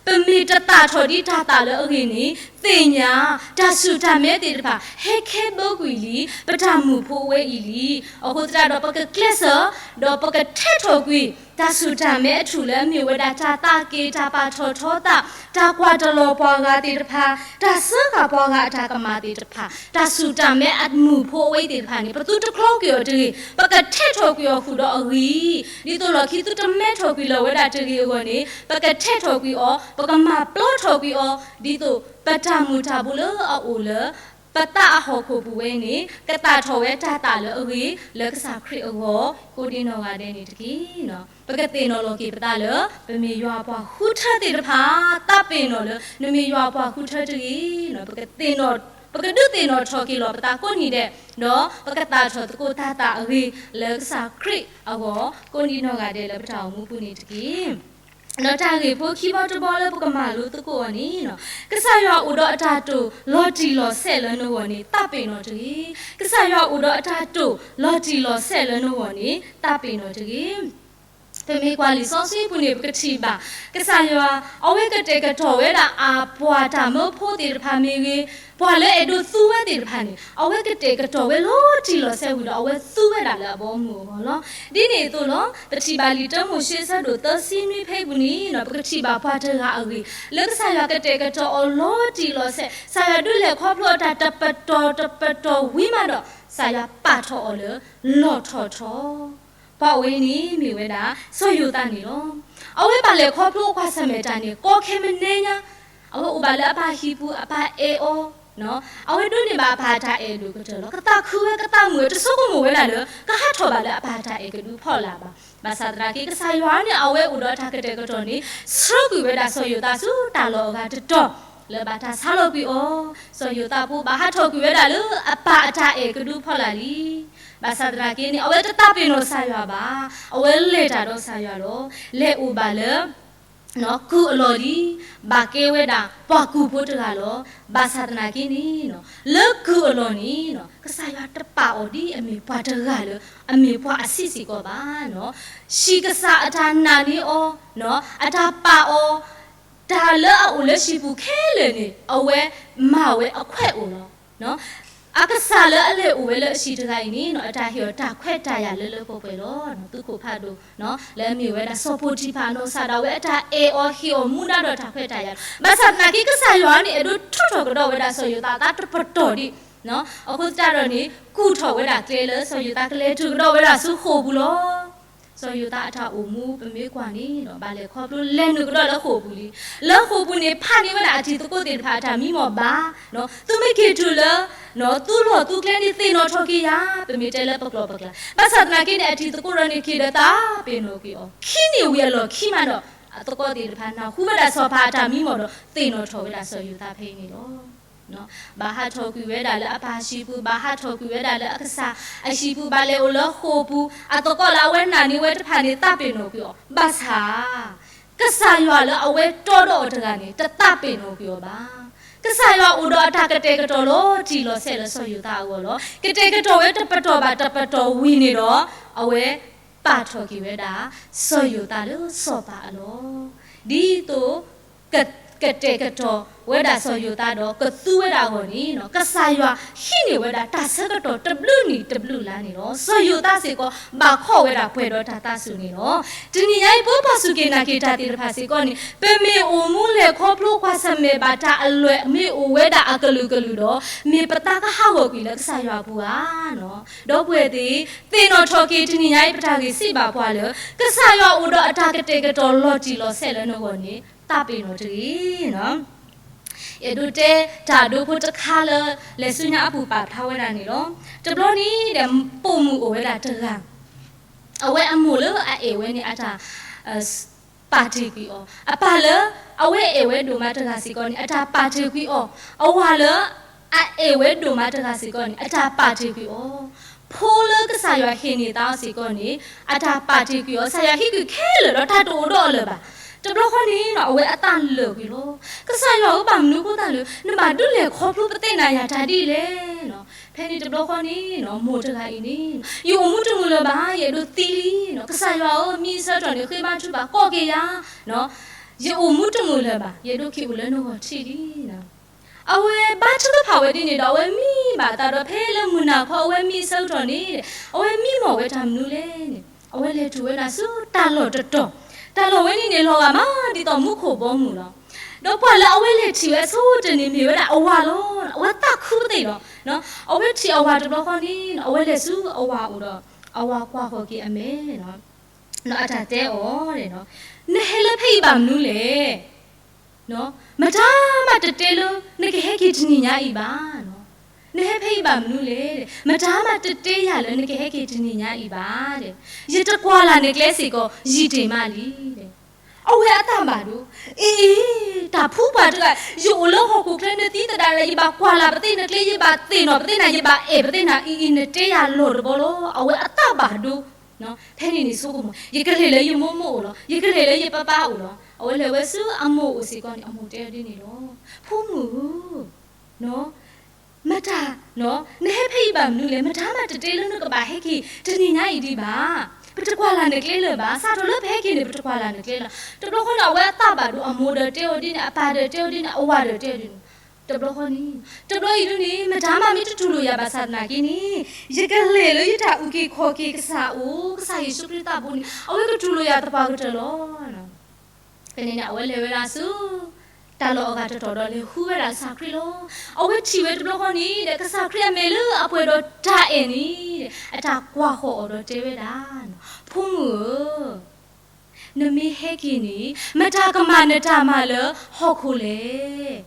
ပမ့ၢ်တသၣ်ထီၣ်ဒ်တၢ်သၣ်လၢအဂ့ၤန့ၣ် သ့ၣ်ညါ တၢ်ဆူၣ်တၢ်မဲသ့ၣ်တဖၣ် ဟဲခဲဘၢကွံာ်လံ ပတၢ်မုာ်ဖိအဝဲအံၤလံ. အဃိသတးဒီး ပကကျဲးစၢး ဒီးပကထဲးထီၣ်ကွံာ် တၢ်ဆူၣ်တၢ်မဲအထူၣ်လၢအမ့ၢ်ဝဲဒၣ် တၢ်သးက့ၣ်, တၢ်ပာ်ထီၣ်ထီသး, တၢ်ကွၢ်တလီၤပှၤဂၤသ့ၣ်တဖၣ်, တၢ်စၢဃာ်ပှၤဂၤအတၢ်ကမၣ်သ့ၣ်တဖၣ်, တၢ်ဆူၣ်တၢ်မဲအမုာ်ဖိအဝဲအံၤသ့ၣ်တဖၣ်န့ၣ် ပသုတချီကွံာ်အီၤတဂ့ၤ, ပကထဲးထီၣ်ကွံာ်အီၤဃုာ်ဒီးအဂံၢ်, ဒ်သိးလီၢ်ခံသုတမဲထီၣ်ကွံာ်လၢၤဝဲဒၣ်တဂ့ၤအဂီၢ်န့ၣ် ပကထဲးထီၣ်ကွံာ်အီၤ, ပကမၤပျီထီၣ်ကွံာ်အီၤ, ဒ်သိးပတၢ်မုာ်တၢ်ဘိလၢအအိၣ်လၢ ပသးအဟီၣ်ခိၣ်ပူၤဝဲန့ၣ် ကသၣ်ထီၣ်ဝဲတၢ်သၣ်လၢအဂ့ၤ လၢကစၢ်ခရံာ်အဂီၢ် ကိးဒံနီၢ်ဂၤဒဲးန့ၣ်တက့ၢ်. ပကသ့ၣ်နီၣ်လီၤက့ၤပသးလၢ ပမ့ၢ်ယွၤအပှၤဃုထၢသ့ၣ်တဖၣ်, သးပ့ၤနီၣ်လၢ နမ့ၢ်ယွၤအပှၤဃုထၢတဂ့ၤ, ပကသ့ၣ်နီၣ်, ပကဒုးသ့ၣ်နီၣ်ထီၣ်က့ၤလီၤပသးကိးနံၤဒဲး, ဒီးပကသၣ်ထီၣ်သကိးတၢ်သၣ်အဂ့ၤ လၢကစၢ်ခရံာ်အဂီၢ် ကိးဒံနီၢ်ဂၤဒဲးလၢပတၢ်အိၣ်မူပူၤန့ၣ်တက့ၢ်. ဒီးတၢ်ဂ့ၢ်ဖိခံဘီတဘီလၢပကမၤလိသကိးအီၤန့ၣ်, ကစၢ်ယွၤအိၣ်ဒီးအတၢ်တိာ်လီၤတံၢ်လီၤဆဲးလၢနဂီၢ်န့ၣ် သးပ့ၤနီၣ်တဂ့ၤ. ကစၢ်ယွၤအိၣ်ဒီးအတၢ်တိာ်လီၤတံၢ်လီၤဆဲးလၢနဂီၢ်န့ၣ် သးပ့ၤနီၣ်တဂ့ၤ. ပမ့ၢ်ကွၢ်လံာ်စီဆှံပူၤန့ၣ် ပကထံၣ်ဘၣ် ကစၢ်ယွၤ အဝဲကတဲာ်ကတီၤဝဲဒၣ်အပှၤတၢ်မၢဖိသ့ၣ်တဖၣ်မ့ၢ်ဂ့ၤ, ပှၤလၢအဲၣ်ဒိးသူဝဲသ့ၣ်တဖၣ်န့ၣ် အဝဲကတဲာ်ကတီၤဝဲလီၤတံၢ်လီၤဆဲးဝံၤဒီး အဝဲသူဝဲဒၣ်လၢအဘီအမုၢ်အဂီၢ်လီၤ. ဒ်န့ၣ်အသိးလီၤ. ပထံၣ်ဘၣ်လံာ်တၢမိၤၡ့ဆၢဒိၣ်သၢဆံနွံဖဲပူၤန့ၣ် ပကထံၣ်ဘၣ်ပှၤတဂၤအဂ့ၢ် လၢကစၢ်ယွၤကတဲာ်ကတီၤအီၤလီၤတံၢ်လီၤဆဲး, ကစၢ်ယွၤဒုးလဲၤခီဖျိအတၢ်တပတီၢ်တပတီၢ်ဝံၤမးဒီး ကစၢ်ယွၤပာ်ထီၣ်အီၤလၢလီၢ်ထီၣ်ထီ. ပှၤအိၣ်အံၤန့ၣ်မ့ၢ်ဝဲဒၣ် စီၤယိၤသးန့ၣ်လီၤ. အဝဲဘၣ်လဲၤခီဖျိကွၢ်ဆၢၣ်မဲာ်တၢ်န့ၣ် ကီခဲမုၢ်နံၤညါ, အဝဲအိၣ်ဘၣ်လၢအပၢ်ဟံၣ်ပူၤအပၢ်အဲၣ်အီၤ, အဝဲဒိးန့ၢ်ဘၣ်အပၢ်အတၢ်အဲၣ်ဒိၣ်ကတၢၢ်လီၤ. ကသးခုဝဲကသးမုာ်ဝဲ တဆိကမိၣ်ဝဲဒၣ်လၢ ကဟးထီၣ်ဘၣ်လၢအပၢ်အတၢ်အဲၣ်ကဒုးဖီလာ်ဘၣ်. ဘၣ်ဆၣ်သနာ်က့ ကစၢ်ယွၤန့ၣ် အဝဲအိၣ်ဒီးတၢ်ကတဲာ်ကတီၤန့ၣ် ဆှၢကွံာ်ဝဲဒၣ်စီၤယိၤသးဆူတၢ်လီၢ်အဂၤတတီၤ လၢဘၣ်တၢ်ဆါလီၤကွံာ်အီၤ, စီၤယိၤသးဖိဘၣ်ဟးထီၣ်ကွံာ်ဝဲဒၣ်လၢအပၢ်အတၢ်အဲၣ်ကဒုးဖီလာ်လံ. ဘၣ်ဆၣ်သနာ်က့န့ၣ် အဝဲတသးပ့ၤနီၣ်ကစၢ်ယွၤဘၣ်, အဝဲလဲၤတၢ်ဒီးကစၢ်ယွၤလီၤ. လဲၤအိၣ်ဘၣ်လၢ ကုၢ်အလီၢ်လံ, ဘၣ်ကဲဝဲဒၣ်ပှၤကုၢ်ဖိတဂၤလီၤ. ဘၣ်ဆၣ်သနာ်က့န့ၣ် လၢကုၢ်အလီၢ်န့ၣ် ကစၢ်ယွၤတပာ်အီၤဒ်အမ့ၢ်ပှၤတဂၤလၢ အမ့ၢ်ပှၤအဆံးစ့ၢ်ကီးဘၣ်. ဟံၣ်ကစၢ်အတၢ်နာ်န့ၢ်အီၤ, အတၢ်ပာ်အီၤ, တၢ်လၢအအိၣ်လၢဟံၣ်ပူၤခဲလၢာ်န့ၣ် အဝဲမၤဝဲအခွဲးအိၣ်လီၤ. အကစၢ်လၢအလဲၤအိၣ်ဝဲလၢအဟံၣ်တဂၤအံၤန့ၣ် အတၢ်ဟ့ၣ်အီၤတၢ်ခွဲးတၢ်ယာ်လၢလၢပှဲၤပှဲၤလီၤ. သုးခိၣ်ဖးဒိၣ် လၢအမ့ၢ်ဝဲဒၣ်စီၤပိၤတံၤဖၢ်အနီၢ်ကစၢ်ဒၣ်ဝဲ အတၢ်အဲၣ်အီၤဟ့ၣ်အီၤမူဒါဒီးတၢ်ခွဲးတၢ်ယာ်လီၤ. ဘၣ်ဆၣ်သနာ်က့ ကစၢ်ယွၤန့ၣ် အဲၣ်ဒိးထုးထီၣ်ကဒီးဝဲဒၣ်စီၤယိၤသးအသးတပတီၢ်ဒံး, အဃိသတးဒီးန့ၣ် ကူၣ်ထီၣ်ဝဲဒၣ်ကျဲလၢစီၤယိၤသးကလဲၤထုးကဒီးဝဲဒၣ်ဆူဃိာ်ပူၤလီၤ. စီၤယိၤသးအတၢ်အိၣ်မူပမ့ၢ်ကွၢ်န့ၣ် ဘၣ်လဲၤခီဖျိလဲၤနုာ်ကဒီးလၢဃိာ်ပူၤလံ. လၢဃိာ်ပူၤန့ၣ် ဖးန့ၢ်ဝဲဒၣ်အတံၤသကိးသ့ၣ်တဖၣ်အတၢ်မံမီၢ်ဘၣ်, သုမ့ၢ်က့ၤတုၤလၢ သူလီၢ်သူကျဲန့ၣ်သ့ၣ်နီၣ်ထီၣ်က့ၤယၤ, ပမ့ၢ်တဲလၢပကျိာ်ပကျါ. ဘၣ်ဆၣ်သနာ်က့န့ၣ် အတံၤသကိးဒီးန့ၣ်က့ၤဒီးသးပ့ၤနီၣ်ကွံာ်အီၤ, ခံနံၣ်ဝံၤအလီၢ်ခံမးဒီး အသကိးသ့ၣ်တဖၣ်နၢ်ဟူဝဲဒၣ်စီၤပၤအတၢ်မံမီၢ်ဒီး သ့ၣ်နီၣ်ထီၣ်ဝဲဒၣ်စီၤယိၤသးဖဲအံၤန့ၣ်လီၤ. ဘၣ်ဟးထီၣ်ကွံာ်ဝဲဒၣ်လၢအပၢ်ဟံၣ်ပူၤ, ဘၣ်ဟးထီၣ်ကွံာ်ဝဲဒၣ်လၢအကစၢ်အဟံၣ်ပူၤ, ဘၣ်လဲၤအိၣ်လၢဃိာ်ပူၤ, အသကိးလၢအဝဲနာ်န့ၢ်ဝဲတဖၣ်န့ၣ် သးပ့ၤနီၣ်ကွံာ်အီၤ. ဘၣ်ဆၣ် ကစၢ်ယွၤလၢအဝဲတီဒီးအီၤတဂၤန့ၣ် တသးပ့ၤနီၣ်ကွံာ်အီၤဘၣ်. ကစၢ်ယွၤအိၣ်ဒီးအတၢ်ကတဲာ်ကတီၤလီၤတံၢ်လီၤဆဲးလၢစီၤယိၤသးအဂီၢ်လီၤ. ကတဲာ်ကတီၤဝဲတပတီၢ်ဘၣ်တပတီၢ်ဝံၤန့ၣ်ဒီး အဝဲပာ်ထီၣ်က့ၤဝဲဒၣ် စီၤယိၤသးလၢစီၤပၤအလီၢ်. ဒ်သိး က ကတဲာ်ကတီၤဝဲဒၣ်စီၤယိၤသးဒီး ကသူဝဲဒၣ်အဂီၢ်န့ၣ် ကစၢ်ယွၤဟံးန့ၢ်ဝဲဒၣ်တၢ်ဆၢကတီၢ်တဘျုးနံၣ်တဘျုးလါန့ၣ်လီၤ. စီၤယိၤသးစ့ၢ်ကီး ဘၣ်ခီၣ်ဝဲဒၣ်ပှဲၤဒီးတၢ်သးစူၤန့ၣ်လီၤ. တနံၤညါအံၤ ပပှၤစူၢ်က့ၤနာ်က့ၤတၢ်သ့ၣ်တဖၣ်စ့ၢ်ကီးန့ၣ် ပမ့ၢ်အိၣ်မူလဲၤခီဖျိကွၢ်ဆၢၣ်မဲာ်ဘၣ်တၢ်အလွဲၢ်မ့ၢ်အိၣ်ဝဲဒၣ်အကလုာ်ကလုာ်ဒီး မ့ၢ်ပသးကဟးဂီၤကွံာ်လၢကစၢ်ယွၤအပူၤဧါ. ဒီပုၢ်ဝဲၢ်သ့ၣ်, သ့ၣ်နီၣ်ထီၣ်က့ၤတနံၤညါအံၤ ပတၢ်ဂ့ၢ်စံးဘၣ်ပှၤလၢ ကစၢ်ယွၤအိၣ်ဒီးအတၢ်ကတဲာ်ကတီၤလီၤတံၢ်လီၤဆဲးလၢနဂီၢ်န့ၣ် သးပ့ၤနီၣ်တဂ့ၤ. အဲၣ်ဒိးတဲတၢ်ဒိဖိတခါလၢ လဲၤဆူညါအပူၤပာ်ဖျါဝဲဒၣ်န့ၣ်လီၤ. တဘျီန့ၣ်ဒီး ပိာ်မုၣ်အိၣ်ဝဲဒၣ်တဂၤ အဝဲအမိၢ်လၢအအဲၣ်ဝဲန့ၣ် အတၢ် ပာ်တ့ၢ်ကွံာ်အီၤ, အပၢ်လၢအဝဲအဲၣ်ဝဲဒိၣ်မးတဂၤစ့ၢ်ကီးန့ၣ် အတၢ်ပာ်တ့ၢ်ကွံာ်အီၤ, အဝၤလၢအအဲၣ်ဝဲဒိၣ်မးတဂၤစ့ၢ်ကီးန့ၣ် အတၢ်ပာ်တ့ၢ်ကွံာ်အီၤ, ဖိလၢကစၢ်ယွၤဟ့ၣ်န့ၢ်သးအီၤစ့ၢ်ကီးန့ၣ် အတၢ်ပာ်တ့ၢ်ကွံာ်အီၤ, ကစၢ်ယွၤဟ့ၣ်ကွံာ်ခဲလၢာ်ဒီးတၢ်တအိၣ်ဒီးအီၤလၢၤဘၣ်. တဘျီဃီန့ၣ်နီၤ အဝဲအသးလၢာ်ကွံာ်လီၤ. ကစၢ်ယွၤဧၢ, ဘၣ်မနုၤအဃိသတးလၢ နဘၣ်ဒုးလဲၤခီဖျိပသ့ၣ်နၤယၤတၢ်ဒ်လဲၣ်နီၤ. ဖဲန့ၣ်တဘျီဃီန့ၣ်နီၤ မိၢ်တဂၤအံၤန့ၣ် ယအိၣ်မူတမုာ်လၢၤဘၣ်, ယအဲၣ်ဒိးသံလံနီၤ. ကစၢ်ယွၤဧၢ, မံအဆၢကတီၢ်န့ၣ် ဃ့ဘါထုကဖၣ်ကိးက့ၤယၤ, ယအိၣ်မူတမုာ်လၢၤဘၣ်, ယအဲၣ်ဒိးက့ၤအိၣ်လၢနဂီၢ်ထံးလံနီၤ. အဝဲဘါထုကဖၣ်ဝဲဒ်န့ၣ်ဒီး အဝဲမံဘၣ်အသးဒီး ဖဲလၢမုၢ်နၤခီ အဝဲမံအဆၢကတီၢ်န့ၣ် အဝဲမံမီၢ်ဝဲတၢ်မနုၤလဲၣ်န့ၣ် အဝဲလဲၤတုၤဝဲဒၣ်ဆူတၢ်လီၢ်တတီၤ, တၢ်လီၢ်ဝဲန့ၣ်န့ၣ် လီၤဂာ်မးဒ်သိးမူခိၣ်ဘီမုၢ်လီၤ. ဒီးပှၤလၢအဝဲလဲၤထံၣ်ဝဲအဆိကတၢၢ်န့ၣ် မ့ၢ်ဝဲဒၣ်အဝၤလီၤ. အဝဲသးခုပသ့ၣ်လီၤ. အဝဲထံၣ်အဝၤတဘျီဃီန့ၣ် အဝဲလဲၤဆူအဝၤအိၣ်ဒီး အဝၤကွၢ်ဃီၤက့ၤအမဲာ် ဒီးအတၢ်တဲအီၤ, နဟဲလၢဖဲအံၤဘၣ်မနုၤလဲၣ်. မတၤမးတတဲလၢနကဟဲက့ၤတနံၤညါအံၤဘၣ်. နဟဲဖဲအံၤဘၣ်မနုၤလဲၣ်. မတၤမးတတဲယၤလၢနကဟဲက့ၤတနံၤညါအံၤဘၣ်. ယတကွၢ်လၢ်နကျဲစ့ၢ်ကီး ယံာ်တ့ၢ်မးလံ. အဝဲအသးဘၣ်ဒိ, အ့ တၢ်ဖူပှၤတဂၤ, ယအိၣ်လၢဟီၣ်ခိၣ်ချၢနသံသဒၣ်ဒီး ယဘၣ်ကွၢ်လၢ်ပသ့ၣ်နကျဲ, ယဘၣ်သ့ၣ်နီၣ်ပသ့ၣ်နၤ, ယဘၣ်အဲၣ်ပသ့ၣ်နၤ, အ့ အ့ နတဲယၤလီၢ်တဘီလီၤ. အဝဲအသးဘၣ်ဒိ. ဖဲန့ၣ်န့ၣ်ဆိကမိၣ်, ယကလဲၤလၢယမိၢ်မိၢ်အိၣ်လီၤ, ယကလဲၤလၢယပၢ်ပၢ်အိၣ်လီၤ. အဝဲလဲၤဝဲဆူအမိၢ်အိၣ်စ့ၢ်ကီးန့ၣ် အမိၢ်တဲအီၤဒ်န့ၣ်လီၤ. ဖိမုၣ်ဧၢ, မတၤ, နဟဲဖဲအံၤဘၣ်မနုၤလဲၣ်. မတၤမးတတဲလၢနကဘၣ်ဟဲက့ၤတနံၤညါအံၤဒံးဘၣ်. ပတကွၢ်လၢ်နကျဲလၢၤဘၣ်. စးထီၣ်လၢပဟဲက့ၤန့ၣ် ပတကွၢ်လၢ်နကျဲလၢၤ. တဘျီဃီန့ၣ် အဝဲအသးဘၣ်ဒိ အမိၢ်ဒီးတဲအီၤဒ်န့ၣ်, အပၢ်ဒီးတဲအီၤဒ်န့ၣ်, အဝၤဒီးတဲအီၤဒ်န့ၣ်, တဘျီဃီန့ၣ်, တဘျီအံၤဒ်န့ၣ် မတၤမးမ့ၢ်တတူၢ်လိာ်ယၤဘၣ်ဆၣ်သနာ်က့န့ၣ်, ယကလဲၤလၢယတၢ်အုၣ်က့ၤခီၣ်က့ၤကစၢ်အိၣ်, ကစၢ်ယ့ၣ်ၡူးခရံာ်သးဘိန့ၣ် အဝဲကတူၢ်လိာ်ယၤသပှၢ်ကတၢၢ်လီၤ. ဖဲန့ၣ်န့ၣ် အဝဲလဲၤဝဲဒၣ်ဆူ တၢ်လီၢ်အဂၤတတီၤဒီးလဲၤဃုဝဲဒၣ်ကစၢ်ခရံာ်လီၤ. အဝဲထံၣ်ဝဲတဘျီဃီန့ၣ်ဒီး ကစၢ်ခရံာ်အမဲာ်လၢအပှဲၤဒီးတၢ်အဲၣ်န့ၣ် အတၢ်ကွၢ်ဃီၤအီၤဒီးတဲဝဲဒၣ်, ဖိမုၣ်ဧၢ, နမ့ၢ်ဟဲက့ၤန့ၣ် မတၤကမၤနတၢ်မၤလၢဟီၣ်ခိၣ်လဲၣ်.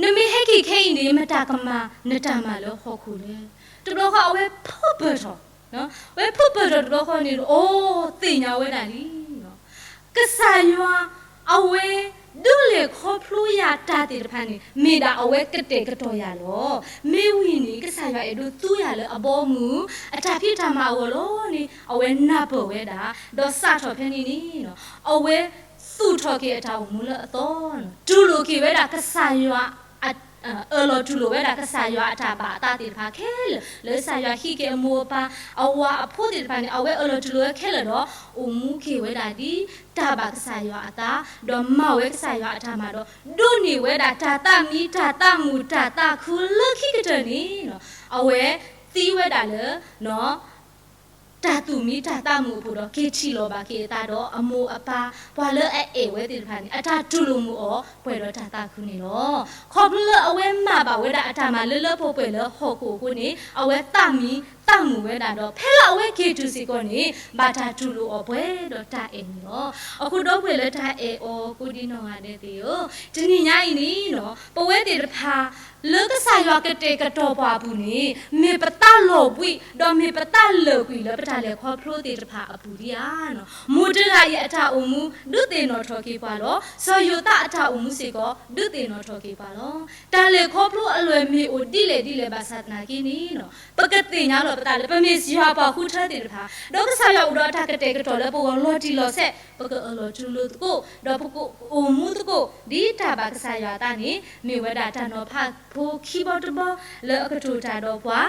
နမ့ၢ်ဟဲက့ၤခဲအံၤန့ၣ် မတၤကမၤနတၢ်မၤလၢဟီၣ်ခိၣ်လဲၣ်. တဘျီဃီအဝဲဖုးပၢၢ်ထီၣ်, အဝဲဖုးပၢၢ်ထီၣ်တဘျီဃီန့ၣ် အိၣ်သ့ၣ်ညါဝဲဒၣ်လံ ကစၢ်ယွၤ အဝဲ ဒုးလဲၤခီဖျိယၤတၢ်သ့ၣ်တဖၣ်န့ၣ် မ့ၢ်ဒၣ်အဝဲကတဲာ်ကတီၤယၤလီၤ. မ့ၢ်ဝံၤန့ၣ် ကစၢ်ယွၤအဲၣ်ဒိးသူယၤလၢအဘီအမုၢ်, အတၢ်ဖံးတၢ်မၤအဂီၢ်လီၤန့ၣ် အဝဲနၢ်ပၢၢ်ဝဲဒၣ်, ဒီးစးထီၣ်ဖဲန့ၣ်န့ၣ် အဝဲသူၣ်ထီၣ်က့ၤအတၢ်အိၣ်မူလၢအသီ, တူၢ်လိာ်က့ၤဝဲဒၣ်ကစၢ်ယွၤ အၢၣ်လီၤတူၢ်လိာ်ဝဲဒၣ်ကစၢ်ယွၤအတၢ်ဘၣ်အသးသ့ၣ်တဖၣ်ခဲလၢာ်, လၢကစၢ်ယွၤဟံးက့ၤအမိၢ်အပၢ် အဝၤအဖိသ့ၣ်တဖၣ်န့ၣ် အဝဲအၢၣ်လီၤတူၢ်လိာ်ဝဲခဲလၢာ်ဒီး အိၣ်မူက့ၤဝဲဒၣ်ဒ်တၢ်ဘၣ်ကစၢ်ယွၤအသး, ဒီးမၤဝဲကစၢ်ယွၤအတၢ်မၤဒီး ဒိးန့ၢ်ဝဲဒၣ်တၢ်သးမံ တၢ်သးမုာ် တၢ်သးခုလၢခံကတၢၢ်န့ၣ် အဝဲသံဝဲဒၣ်လၢ တၢ်သူၣ်မံတၢ်သးမုာ်အပူၤဒီး က့ၤထံၣ်လီၤဘၣ်က့ၤအသးဒီးအမိၢ်အပၢ် ပှၤလၢအအဲၣ်ဝဲသ့ၣ်တဖၣ်န့ၣ် အတၢ်တူၢ်လိာ်မုာ်အီၤ ပှဲၤဒီးတၢ်သးခုန့ၣ်လီၤ. ခီဖျိလၢအဝဲမၤဘၣ်ဝဲဒၣ်အတၢ်မၤလၢလၢပှဲၤပှဲၤလၢဟီၣ်ခိၣ်အဃိန့ၣ် အဝဲသးမံသးမုာ်ဝဲဒၣ်ဒီး ဖဲလၢအဝဲက့ၤတုၤစ့ၢ်ကီးန့ၣ် ဘၣ်တၢ်တူၢ်လိာ်အီၤပှဲၤဒီးတၢ်အဲၣ်န့ၣ်လီၤ. အဃိဒီပုၢ်ဝဲၢ်လၢတၢ်အဲၣ်အီၤကိးဒံနီၢ်ဂၤဒဲးသ့ၣ်ဧၢ, တနံၤညါအံၤန့ၣ် ပဝဲသ့ၣ်တဖၣ် လၢကစၢ်ယွၤကတဲာ်ကတီၤပှၤအပူၤန့ၣ် မ့ၢ်ပသးလီၤဘှံး ဒီးမ့ၢ်ပသးလၢာ်ကွံာ်လၢပတၢ်လဲၤခီဖျိသ့ၣ်တဖၣ်အပူၤလံဧါ. မိၢ်တဂၤအံၤအတၢ်အိၣ်မူ ဒုးသ့ၣ်နီၣ်ထီၣ်က့ၤပှၤလီၤ. စီၤယိၤသးအတၢ်အိၣ်မူစ့ၢ်ကီး ဒုးသ့ၣ်နီၣ်ထီၣ်က့ၤပှၤလီၤ. တၢ်လဲၤခီဖျိအလွဲၢ်မ့ၢ်အိၣ်ဒ်လဲၣ်ဒ်လဲၣ်ဘၣ်ဆၣ်သနာ်က့န့ၣ် ပကသ့ၣ်ညါလီၤပသးလၢ ပမ့ၢ်ယွၤပှၤဃုထၢသ့ၣ်တဖၣ် ဒီးကစၢ်ယွၤအိၣ်ဒီးအတၢ်ကတဲာ်ကတီၤလၢပဂီၢ်လီၤတံၢ်လီၤဆဲး, ပကအၢၣ်လီၤတူၢ်လိာ်သကိး ဒီးပကအိၣ်မူသကိး ဒ်တၢ်ဘၣ်ကစၢ်ယွၤအသးန့ၣ် မ့ၢ်ဝဲဒၣ်တၢ်နီၤဖးဖိခံဘီတဘီ လၢအကတိၤတၢ်ဒီးပှၤ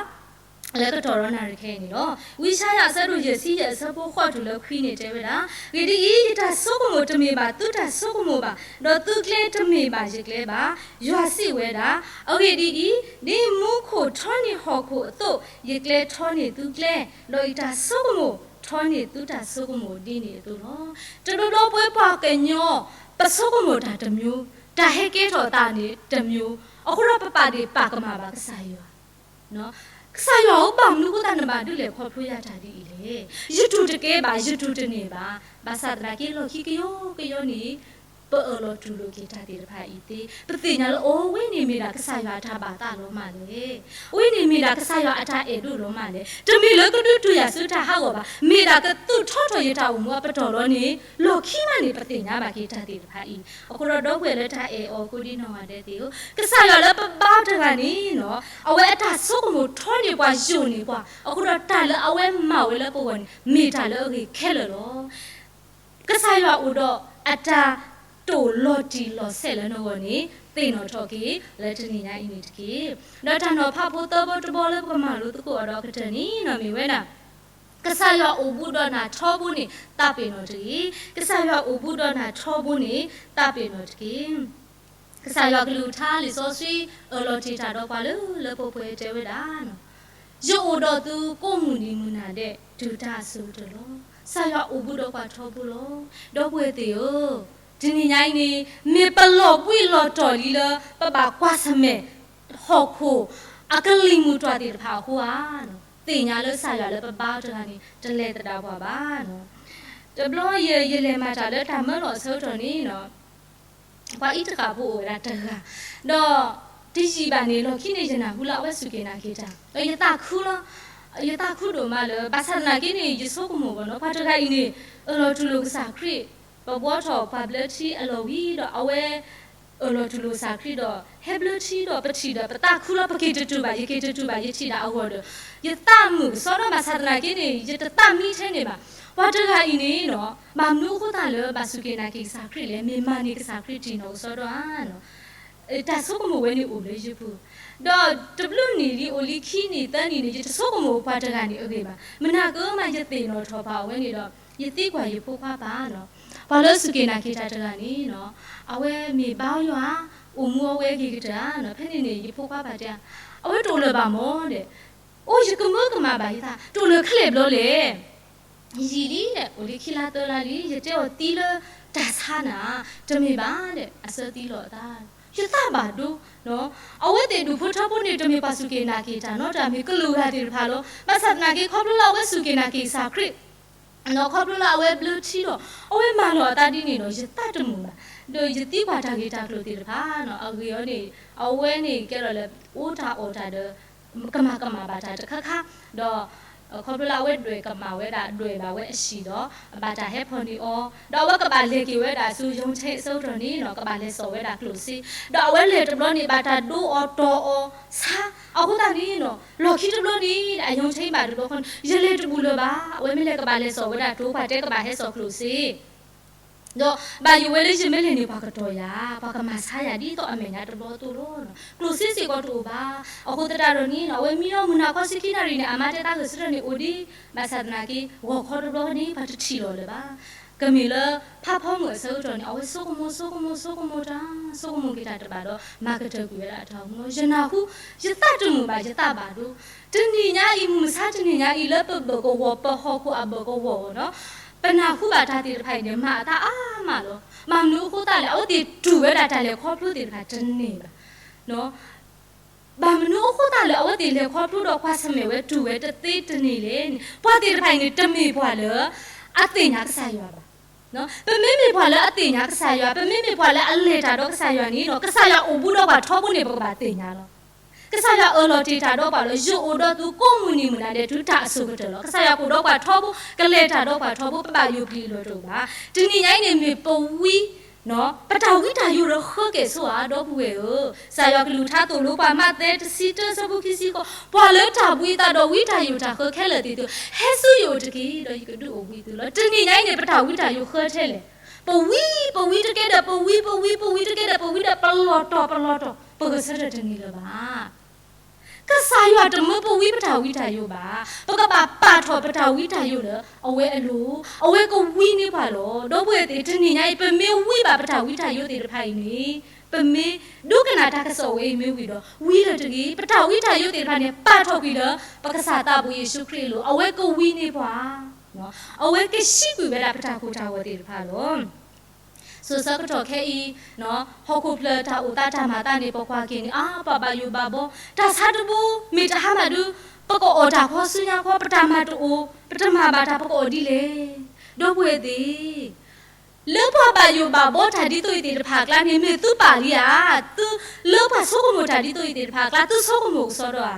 လၢကတီၢ်ဒီးနၣ်ရံၣ်ခဲအံၤန့ၣ်လီၤ. ဝံယၡါယၤအဆၢဒိၣ်ယဲၢ်ဆံယဲၢ်အဆၢဖိဃိးတုၤလၢခွံန့ၣ်တဲဝဲဒၣ်, အဂ့ၢ်ဒ်အံၤ, ယတၢ်ဆိကမိၣ်တမ့ၢ်ဘၣ်သုတၢ်ဆိကမိၣ်ဘၣ်, ဒီးသုကျဲတမ့ၢ်ဘၣ်ယကျဲဘၣ်. ယွၤစံးဝဲဒၣ်, အဂ့ၢ်ဒ်အံၤ, ဒ်မူခိၣ်ထီန့ၢ်ဟီၣ်ခိၣ်အသိး, ယကျဲထီန့ၢ်သုကျဲ, ဒီးယတၢ်ဆိကမိၣ်ထီန့ၢ်သုတၢ်ဆိကမိၣ်ဒ်န့ၣ်အသိးလီၤ. တဘျီဘျီပဝဲပှၤကညီ ပဆိကမိၣ်တၢ်တမျိုး, တၢ်ဟဲကဲထီၣ်အသးန့ၣ်တမျိုး, အဃိဒီးပပာ်ဒ့ၣ်ပာ်ကမၣ်ဘၣ်ကစၢ်ယွၤ ကစၢ်ယွၤဧၢ, ဘၣ်မနုၤအဃိသတးနဘၣ်ဒုးလဲၤခီဖျိယၤတၢ်ဒ်အံၤလဲၣ်. ယတူၢ်တကဲဘၣ်, ယတူၢ်တန့ၢ်ဘၣ်. ဘၣ်ဆၣ်သနာ်က့လီၢ်ခံကယီကယီန့ၣ် ပအၢၣ်လီၤတူၢ်လိာ်က့ၤတၢ်သ့ၣ်တဖၣ်အံၤသ့, ပသ့ၣ်ညါလၢအဝဲန့ၣ်မ့ၢ်ဒၣ် ကစၢ်ယွၤအတၢ်ဘၣ်သးလီၤမးလဲၣ်. အဝဲန့ၣ်မ့ၢ်ဒၣ် ကစၢ်ယွၤအတၢ်အဲၣ်ဒိၣ်လီၤမးလဲၣ်. တမ့ၢ်လၢကဒုးတုၤယၤဆူတၢ်ဟးဂီၤဘၣ်, မ့ၢ်ဒၣ်ကသူၣ်ထီထီၣ်ယတၢ်အိၣ်မူအပတီၢ်လီၤန့ၣ် လီၢ်ခံမးန့ၣ် ပသ့ၣ်ညါဘၣ်က့ၤတၢ်သ့ၣ်တဖၣ်အံၤ. အဃိဒီးဒီပုၢ်ဝဲၢ်လၢတၢ်အဲၣ်အီၤကိးဒံနီၢ်ဂၤဒဲးသ့ၣ်ဧၢ, ကစၢ်ယွၤလၢပဘါတဂၤန့ၣ် အဝဲအတၢ်ဆိကမိၣ်ထီန့ၢ်ပှၤယိာ်န့ၢ်ပှၤ, အဃိဒီးတၢ်လၢအဝဲမၤဝဲလၢပဂီၢ်န့ၣ် မ့ၢ်တၢ်လၢအဂ့ၤခဲလၢာ်လီၤ. ကစၢ်ယွၤအိၣ်ဒီးအတၢ်တိာ်လီၤတံၢ်လီၤဆဲးလၢနဂီၢ်န့ၣ် သ့ၣ်နီၣ်ထီၣ်က့ၤ လၢတနံၤညါအံၤန့ၣ်တက့ၢ်. ဒီးတၢ်နီၤဖးဖိသၢဘီတဘီလၢပကမၤလိသကိးအီၤဒီးအကတၢၢ်န့ၣ် မ့ၢ်ဝဲဒၣ် ကစၢ်ယွၤအိၣ်ဘူးဒီးနၤထီဘိန့ၣ် သးပ့ၤနီၣ်တဂ့ၤ. ကစၢ်ယွၤအိၣ်ဘူးဒီးနၤထီဘိန့ၣ် သးပ့ၤနီၣ်တက့ၢ်. ကစၢ်ယွၤကလုၢ်ကထါလံာ်စီဆှံ အၢၣ်လီၤတ့ၢ်တၢ်ဒီးပှၤလၢလၢပှဲၤပှဲၤတဲဝဲဒၣ်, ယအိၣ်ဒီးသုကိးမုၢ်နံၤမုၢ်နၤဒဲး တုၤတၢ်အစိၤကတၢၢ်လီၤ. ကစၢ်ယွၤအိၣ်ဘူးဒီးပှၤထီဘိလီၤ. ဒီပုၢ်ဝဲၢ်သ့ၣ်ဧၢ, တနံၤညါအံၤန့ၣ် မ့ၢ်ပလီၤဘှံးလီၤတီၤလံလၢ ပဘၣ်ကွၢ်ဆၢၣ်မဲာ် ဟီၣ်ခိၣ်အကလံၤမုၢ်တွၤသ့ၣ်တဖၣ်အဃိဧါ. သ့ၣ်ညါလၢကစၢ်ယွၤလၢပဘါအီၤတဂၤန့ၣ် တလဲၤသဒၣ်ပှၤဘၣ်. တဘျီယ ယလဲၤမၤတၢ်လၢတၢ်မၢလီၤအဆၢကတီၢ်န့ၣ် ပှၤအံၤတဃၣ်ဖိအိၣ်ဝဲဒၣ်တဂၤ, ဒီးတယံာ်ဘၣ်န့ၣ် လီၢ်ခံန့ၣ် ယနၢ်ဟူလၢအဝဲစူၢ်က့ၤနာ်က့ၤတၢ်, ဒီးယသးခုလီၤ. ယသးခုဒိၣ်မးလၢ ဘၣ်ဆၣ်သနာ်က့န့ၣ် ယဆိကမိၣ်ဘၣ်နီၤ ပှၤတဂၤအံၤန့ၣ် အၢၣ်လီၤတူၢ်လိာ်ကစၢ်ခရံာ်, ပဘှီထီၣ်ပှၤဘျၢထံအလီၢ်ဝံၤဒီး အဝဲ အၢၣ်လီၤတူၢ်လိာ်ကစၢ်ခရံာ်ဒီး ဟဲဘျၢထံဒီးပထံၣ်ဒီး ပသးခုလီၤ. ပက့ၤတတုၤဘၣ် ယက့ၤတတုၤဘၣ် ယထံၣ်ဒၣ်အဂီၢ်ဒီး ယသးမုာ်ကစီဒီ ဘၣ်ဆၣ်သနာ်က့န့ၣ် ယတသးမံထဲန့ၣ်ဘၣ်. ပှၤတဂၤအံၤန့ၣ်နီၤ ဘၣ်မနုၤအဃိသတးလၢဘၣ်စူၢ်က့ၤနာ်က့ၤကစၢ်ခရံာ်လဲၣ်, မ့ၢ်မၤန့ၢ်ကစၢ်ခရံာ်တံၢ်နီၢ်ကစီဒီဧါနီၤ. တၢ်ဆိကမိၣ်ဝဲန့ၣ်အိၣ်လၢယပူၤ, ဒီးတဘျုးနံၣ်လံ အိၣ်လံခံနံၣ်သၢနံၣ်န့ၣ် ယတဆိကမိၣ်ပှၤတဂၤန့ၣ်အဂ့ၢ်ဘၣ်. မနၤကမၣ် ယသ့ၣ်နီၣ်ထီၣ်ပာ်အီၤဝဲန့ၣ်ဒီး ယသံကွၢ်ယဖိခွါပၢ်နီၤ, ပှၤလၢစူၢ်က့ၤနာ်က့ၤတၢ်တဂၤန့ၣ်နီၤ အဝဲမ့ၢ်ဘါယွၤဧါ, အိၣ်မူအဝဲအဂ့ၤကတၢၢ်ဧါနီၤ. ဖဲန့ၣ်န့ၣ် ယဖိခွါပၢ်တဲ, အဝဲတအိၣ်လၢၤဘၣ်မၢ်ဒဲး. အိၣ် ယကမၢကမၣ်ဘၣ်ယသး, တအိၣ်လၢၤခဲလၢာ်ဘျီလဲၣ်. ယံာ်လံဒဲး, အိၣ်လံခံလါသၢလါလံ, ယတဲအီၤသံလၢတၢ်ဆါနၤ, တမ့ၢ်ဘၣ်ဒဲး, အဆၢသံလီၤအသး, ယသးဘၣ်ဒိ, အဝဲသ့ၣ်ဒူၣ်ဖိထၢဖိန့ၣ် တမ့ၢ်ပှၤစူၢ်က့ၤနာ်က့ၤတၢ်နီတမံၤ, ကလုာ်ဂၤသ့ၣ်တဖၣ်လီၤ. ဘၣ်ဆၣ်သနာ်က့ ခီဖျိလၢအဝဲစူၢ်က့ၤနာ်က့ၤကစၢ်ခရံာ် ခီဖျိလၢအဝဲဘျၢထံဒီး အဝဲမၤလီၤအသးဒ်န့ၣ်ဒီး ယသးတမုာ်ဘၣ်. ဒီးယသံကွၢ်တၢ်ဂ့ၢ်တၢ်ကျိၤသ့ၣ်တဖၣ်နီၤ, အဂ့ၢ်အီၤန့ၣ် အဝဲန့ၣ်ကဲထီၣ်လၢ အိၣ်တၢ်အီၣ်တၢ်ဒီး ကမၤကမၣ်ဘၣ်တၢ်တခါခါ, ဒီး ခီဖျိလၢအဝဲဒွဲၣ်ကမၣ်ဝဲဒၣ် ဒွဲၣ်ဘၣ်ဝဲအဟံၣ်ဒီး ဘၣ်တၢ်ဟဲဖီၣ်န့ၢ်အီၤ, ဒီးအဝဲကဘၣ်လဲၤက့ၤဝဲဒၣ်ဆူ ရုံးချိန်း အဆၢကတီၢ်န့ၣ်နီၤ ကဘၣ်လဲၤစိာ်ဝဲဒၣ်ကျိၣ်စ့, ဒီးအဝဲလဲၤတဘျီန့ၣ် ဘၣ်တၢ်ဒိအီၤတီၢ်အီၤဆါ, အဃိသတးန့ၣ်နီၤ လီၢ်ခံတဘျီန့ၣ် အရုံးချိန်း ဘၣ်တဘျီဃီန့ၣ် ယလဲၤတဘူၣ်လၢၤဘၣ်, အဝဲမ့ၢ်လဲၤကဘၣ်လဲၤစိာ်ဝဲဒၣ်ကျိၣ် ပှၤတဲကဘၣ်ဟဲစိာ်ကျိၣ်စ့ ဒီးဘၣ်ယိၣ်ဝဲလၢယမ့ၢ်လဲၤန့ၣ် ပှၤကတီၢ်ယၤ, ပှၤကမၤဆါယၤဒ်သိးအမဲာ်ညါတဘျီအသိးလီၤ. ကျိၣ်စ့စ့ၢ်ကီးတအိၣ်ဘၣ်. အဃိသတးဒီးန့ၣ်နီၤ အဝဲမံလီၤမုၢ်နၤခီဆံခံနၣ်ရံၣ်န့ၣ် အမါတဲသးဂဲၤဆၢထၢၣ်န့ၣ်အိၣ်ဒံး, ဘၣ်ဆၣ်သနာ်က့ ဂီၤခီတဘျီန့ၣ် ပှၤတထံၣ်လီၤလၢၤဘၣ်. ကမ့ၢ်လၢ ဖးဖီမုၢ်အဆၢကတီၢ်န့ၣ် အဝဲဆိကမိၣ် ဆိကမိၣ် ဆိကမိၣ်တၢ်, ဆိကမိၣ်က့ၤတၢ်တဘၣ်ဒီး မၤကတၢၢ်ကွံာ်ဝဲဒၣ်အတၢ်အိၣ်မူလီၤ. ယနၢ်ဟူ, ယသးတမုာ်ဘၣ်, ယသးဘၣ်ဒိ. တနံၤညါအံၤ မုၢ်မဆါတနံၤညါအံၤ လၢပဘၢၣ်ကဝီၤ ပဟီၣ်ခိၣ်အဘၢၣ်ကဝီၤနီၤ ပနၢ်ဟူဘၣ်တၢ်သ့ၣ်တဖၣ်အံၤန့ၣ် မၤအသးအါမးလီၤ. ဘၣ်မနုၤအဃိသတးလဲၣ်, အဝဲသ့ၣ်တူၢ်ဝဲဒၣ်တၢ်လဲၤခီဖျိသ့ၣ်တဖၣ်တန့ၢ်ဘၣ်. ဘၣ်မနုၤအဃိသတးလဲၣ်, အဝဲသ့ၣ်လဲၤခီဖျိဒီးကွၢ်ဆၢၣ်မဲာ်ဝဲတူၢ်ဝဲတသ့တန့ၢ်လဲၣ်န့ၣ်, ပှၤသ့ၣ်တဖၣ်အံၤန့ၣ် တမ့ၢ်ပှၤလၢအသ့ၣ်ညါကစၢ်ယွၤဘၣ်. ပမ့မ့ၢ်ပှၤလၢအသ့ၣ်ညါကစၢ်ယွၤ, ပမ့မ့ၢ်ပှၤလၢအလဲၤတၢ်ဒီးကစၢ်ယွၤန့ၣ်နီၤ, ကစၢ်ယွၤအိၣ်ဘူးဒီးပှၤထီဘိန့ၣ် ပကဘၣ်သ့ၣ်ညါလီၤ. ကစၢ်ယွၤအၢၣ်လီၤတ့ၢ်တၢ်ဒီးပှၤလီၤ. ယအိၣ်ဒီးသုကိးမုၢ်နံၤမုၢ်နၤဒဲး တုၤတၢ်အစိၤကတၢၢ်လီၤ. ကစၢ်ယွၤအိၣ်ဒီးပှၤထီဘိ, ကလဲၤတၢ်ဒီးပှၤထီဘိ, ပဘၣ်ယိၣ်ပျံၤအလီၢ်တအိၣ်ဘၣ်. တနံၤညါအံၤန့ၣ် မ့ၢ်ပဝံ ပတၢ်ဝံတၢ်ယိးဒီးဃၢက့ၤဆိဧါ, ဒီပုၢ်ဝဲၢ်ဧၢ, ကစၢ်ယွၤကလုၢ်ကထါသိၣ်လိပှၤ မးသဲတဆံတၢ ဆၢဖိခံဆံဃိး, ပှၤလၢတၢ်ဘှံးအသးဒီးဝံတၢ်ယိးတၢ်ဃၢခဲလၢာ်သ့ၣ်သုဧၢ, ဟဲဆူယအိၣ်တက့ၢ်, ဒီးယကဒုးအိၣ်ဘှံးသုလီၤ. တနံၤညါအံၤန့ၣ် ပတၢ်ဝံတၢ်ယိးဃၢထဲလဲၣ်. ပဝံ, ပဝံတကဲဒီးပဝံ, ပဝံ, ပဝံတကဲဒီးပဝံဒီး ပလီၢ်တီၢ်ပလီၢ်တီၢ်, ပဂဲၤဆၢထၢၣ်တန့ၢ်လၢၤဘၣ်. ကစၢ်ယွၤတမၢပဝံပတၢ်ဝံတၢ်ယိးဘၣ်. ပကဘၣ်ပာ်ထီၣ်ပတၢ်ဝံတၢ်ယိးလၢအဝဲအလိၤ, အဝဲကဝံန့ၢ်ပှၤလီၤ. ဒီပုၢ်ဝဲၢ်သ့ၣ်, တနံၤညါအံၤ ပမ့ၢ်ဝံဘၣ်ပတၢ်ဝံတၢ်ယိးသ့ၣ်တဖၣ်အံၤန့ၣ်, ပမ့ၢ်ဒိကနၣ်တၢ်ကစီၣ်ဝဲအံၤမ့ၢ်ဝံၤဒီး ဝံလၢၤတဂ့ၤ. ပတၢ်ဝံတၢ်ယိးသ့ၣ်တဖၣ်န့ၣ် ပာ်ထီၣ်ကွံာ်လၢ ပကစၢ်သးဘိယ့ၣ်ၡူးခရံာ်အလိၤ, အဝဲကဝံန့ၢ်ပှၤ, အဝဲကဟံးကွံာ်ဝဲဒၣ်ပတၢ်ကိၢ်တၢ်ဂီၤသ့ၣ်တဖၣ်လီၤ. စိၤဆၢကတီၢ်ခဲအံၤ, ဟီၣ်ခိၣ်ဖျၢၣ်တၢ်အိၣ်သးတၢ်မၤသးန့ၣ် ပကွၢ်က့ၤန့ၣ် အါ ပှၤဘၣ်ယိၣ်ဘၣ်ဘီ, တၢ်ဆါတဘိ မ့ၢ်တဟါမးဒုး ပကအီၣ်တၢ်ခီဆူညါခီ, ပတၢ်မၤတအိၣ်, ပတမၤဘၣ်တၢ် ပကအီၣ်ဒ်လဲၣ်. ဒီပုၢ်ဝဲၢ်သ့ၣ်, လၢပှၤဘၣ်ယိၣ်ဘၣ်ဘီတၢ်ဒ်သိးအံၤသ့ၣ်တဖၣ်အကျါန့ၣ် မ့ၢ်သုပာ်လံဧါ, သု, လၢပှၤဆိကမိၣ်တၢ်ဒ်သိးအံၤသ့ၣ်တဖၣ်အကျါ သုဆိကမိၣ်ကစီဒီဧါ.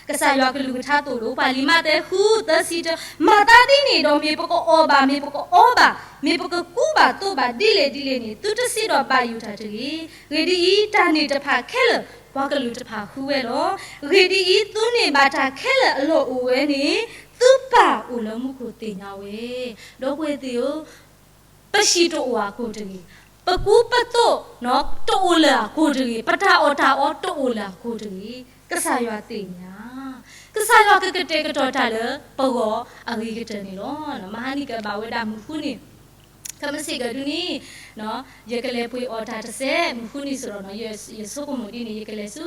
ကစၢ်ယွၤကလုၢ်ကထါသိၣ်လိပှၤလံာ်မးသဲဃု သၢဆံတၢ, မၤသးဒ်န့ၣ်ဒီး မ့ၢ်ပကအီၣ်ဘၣ်, မ့ၢ်ပကအီဘၣ်, မ့ၢ်ပကကူဘၣ်သိးဘၣ်ဒ်လဲၣ်ဒ်လဲၣ်န့ၣ် သုတစံးဒီးဘၣ်ယိၣ်တၢ်တဂ့ၤ. ဂ့ၢ်ဒ်အံၤ, တၢ်န့ၣ်တဖၣ်ခဲလၢာ် ပှၤကလုာ်တဖၣ်ဃုဝဲလီၤ. ဂ့ၢ်ဒ်အံၤ, သုန့ၢ်ဘၣ်တၢ်ခဲလၢာ်အလီၢ်အိၣ်ဝဲန့ၣ် သုပၢ်အိၣ်လၢမူခိၣ်သ့ၣ်ညါဝဲ. ဒီပုၢ်ဝဲၢ်သ့ၣ်ဧၢ, ပဟံၣ်တအိၣ်အကိၢ်တဂ့ၤ, ပကူပသိးတအိၣ်လၢၤအကိၢ်တဂ့ၤ, ပတၢ်အီၣ်တၢ်အီတအိၣ်လၢၤအကိၢ်တဂ့ၤ, ကစၢ်ယွၤသ့ၣ်ညါ, ကစၢ်ယွၤကကတဲာ်ကတီၤတၢ်လၢပဂီၢ်အဂ့ၤကတၢၢ်န့ၣ်လီၤ. မဟါနံၤကဘၣ်ဝဲဒၣ်မုၢ်ဃုနံၤ, ခဲမုၢ်ဆ့ၣ်ကဒုန့ၣ် ယကလဲၤပှ့ၤအီၣ်တၢ်တစဲး, မုၢ်ဃုနံၤစ့ၢ်ကီးနီၤ, ယဆိကမိၣ်ဒ်န့ၣ် ယကလဲၤဆူ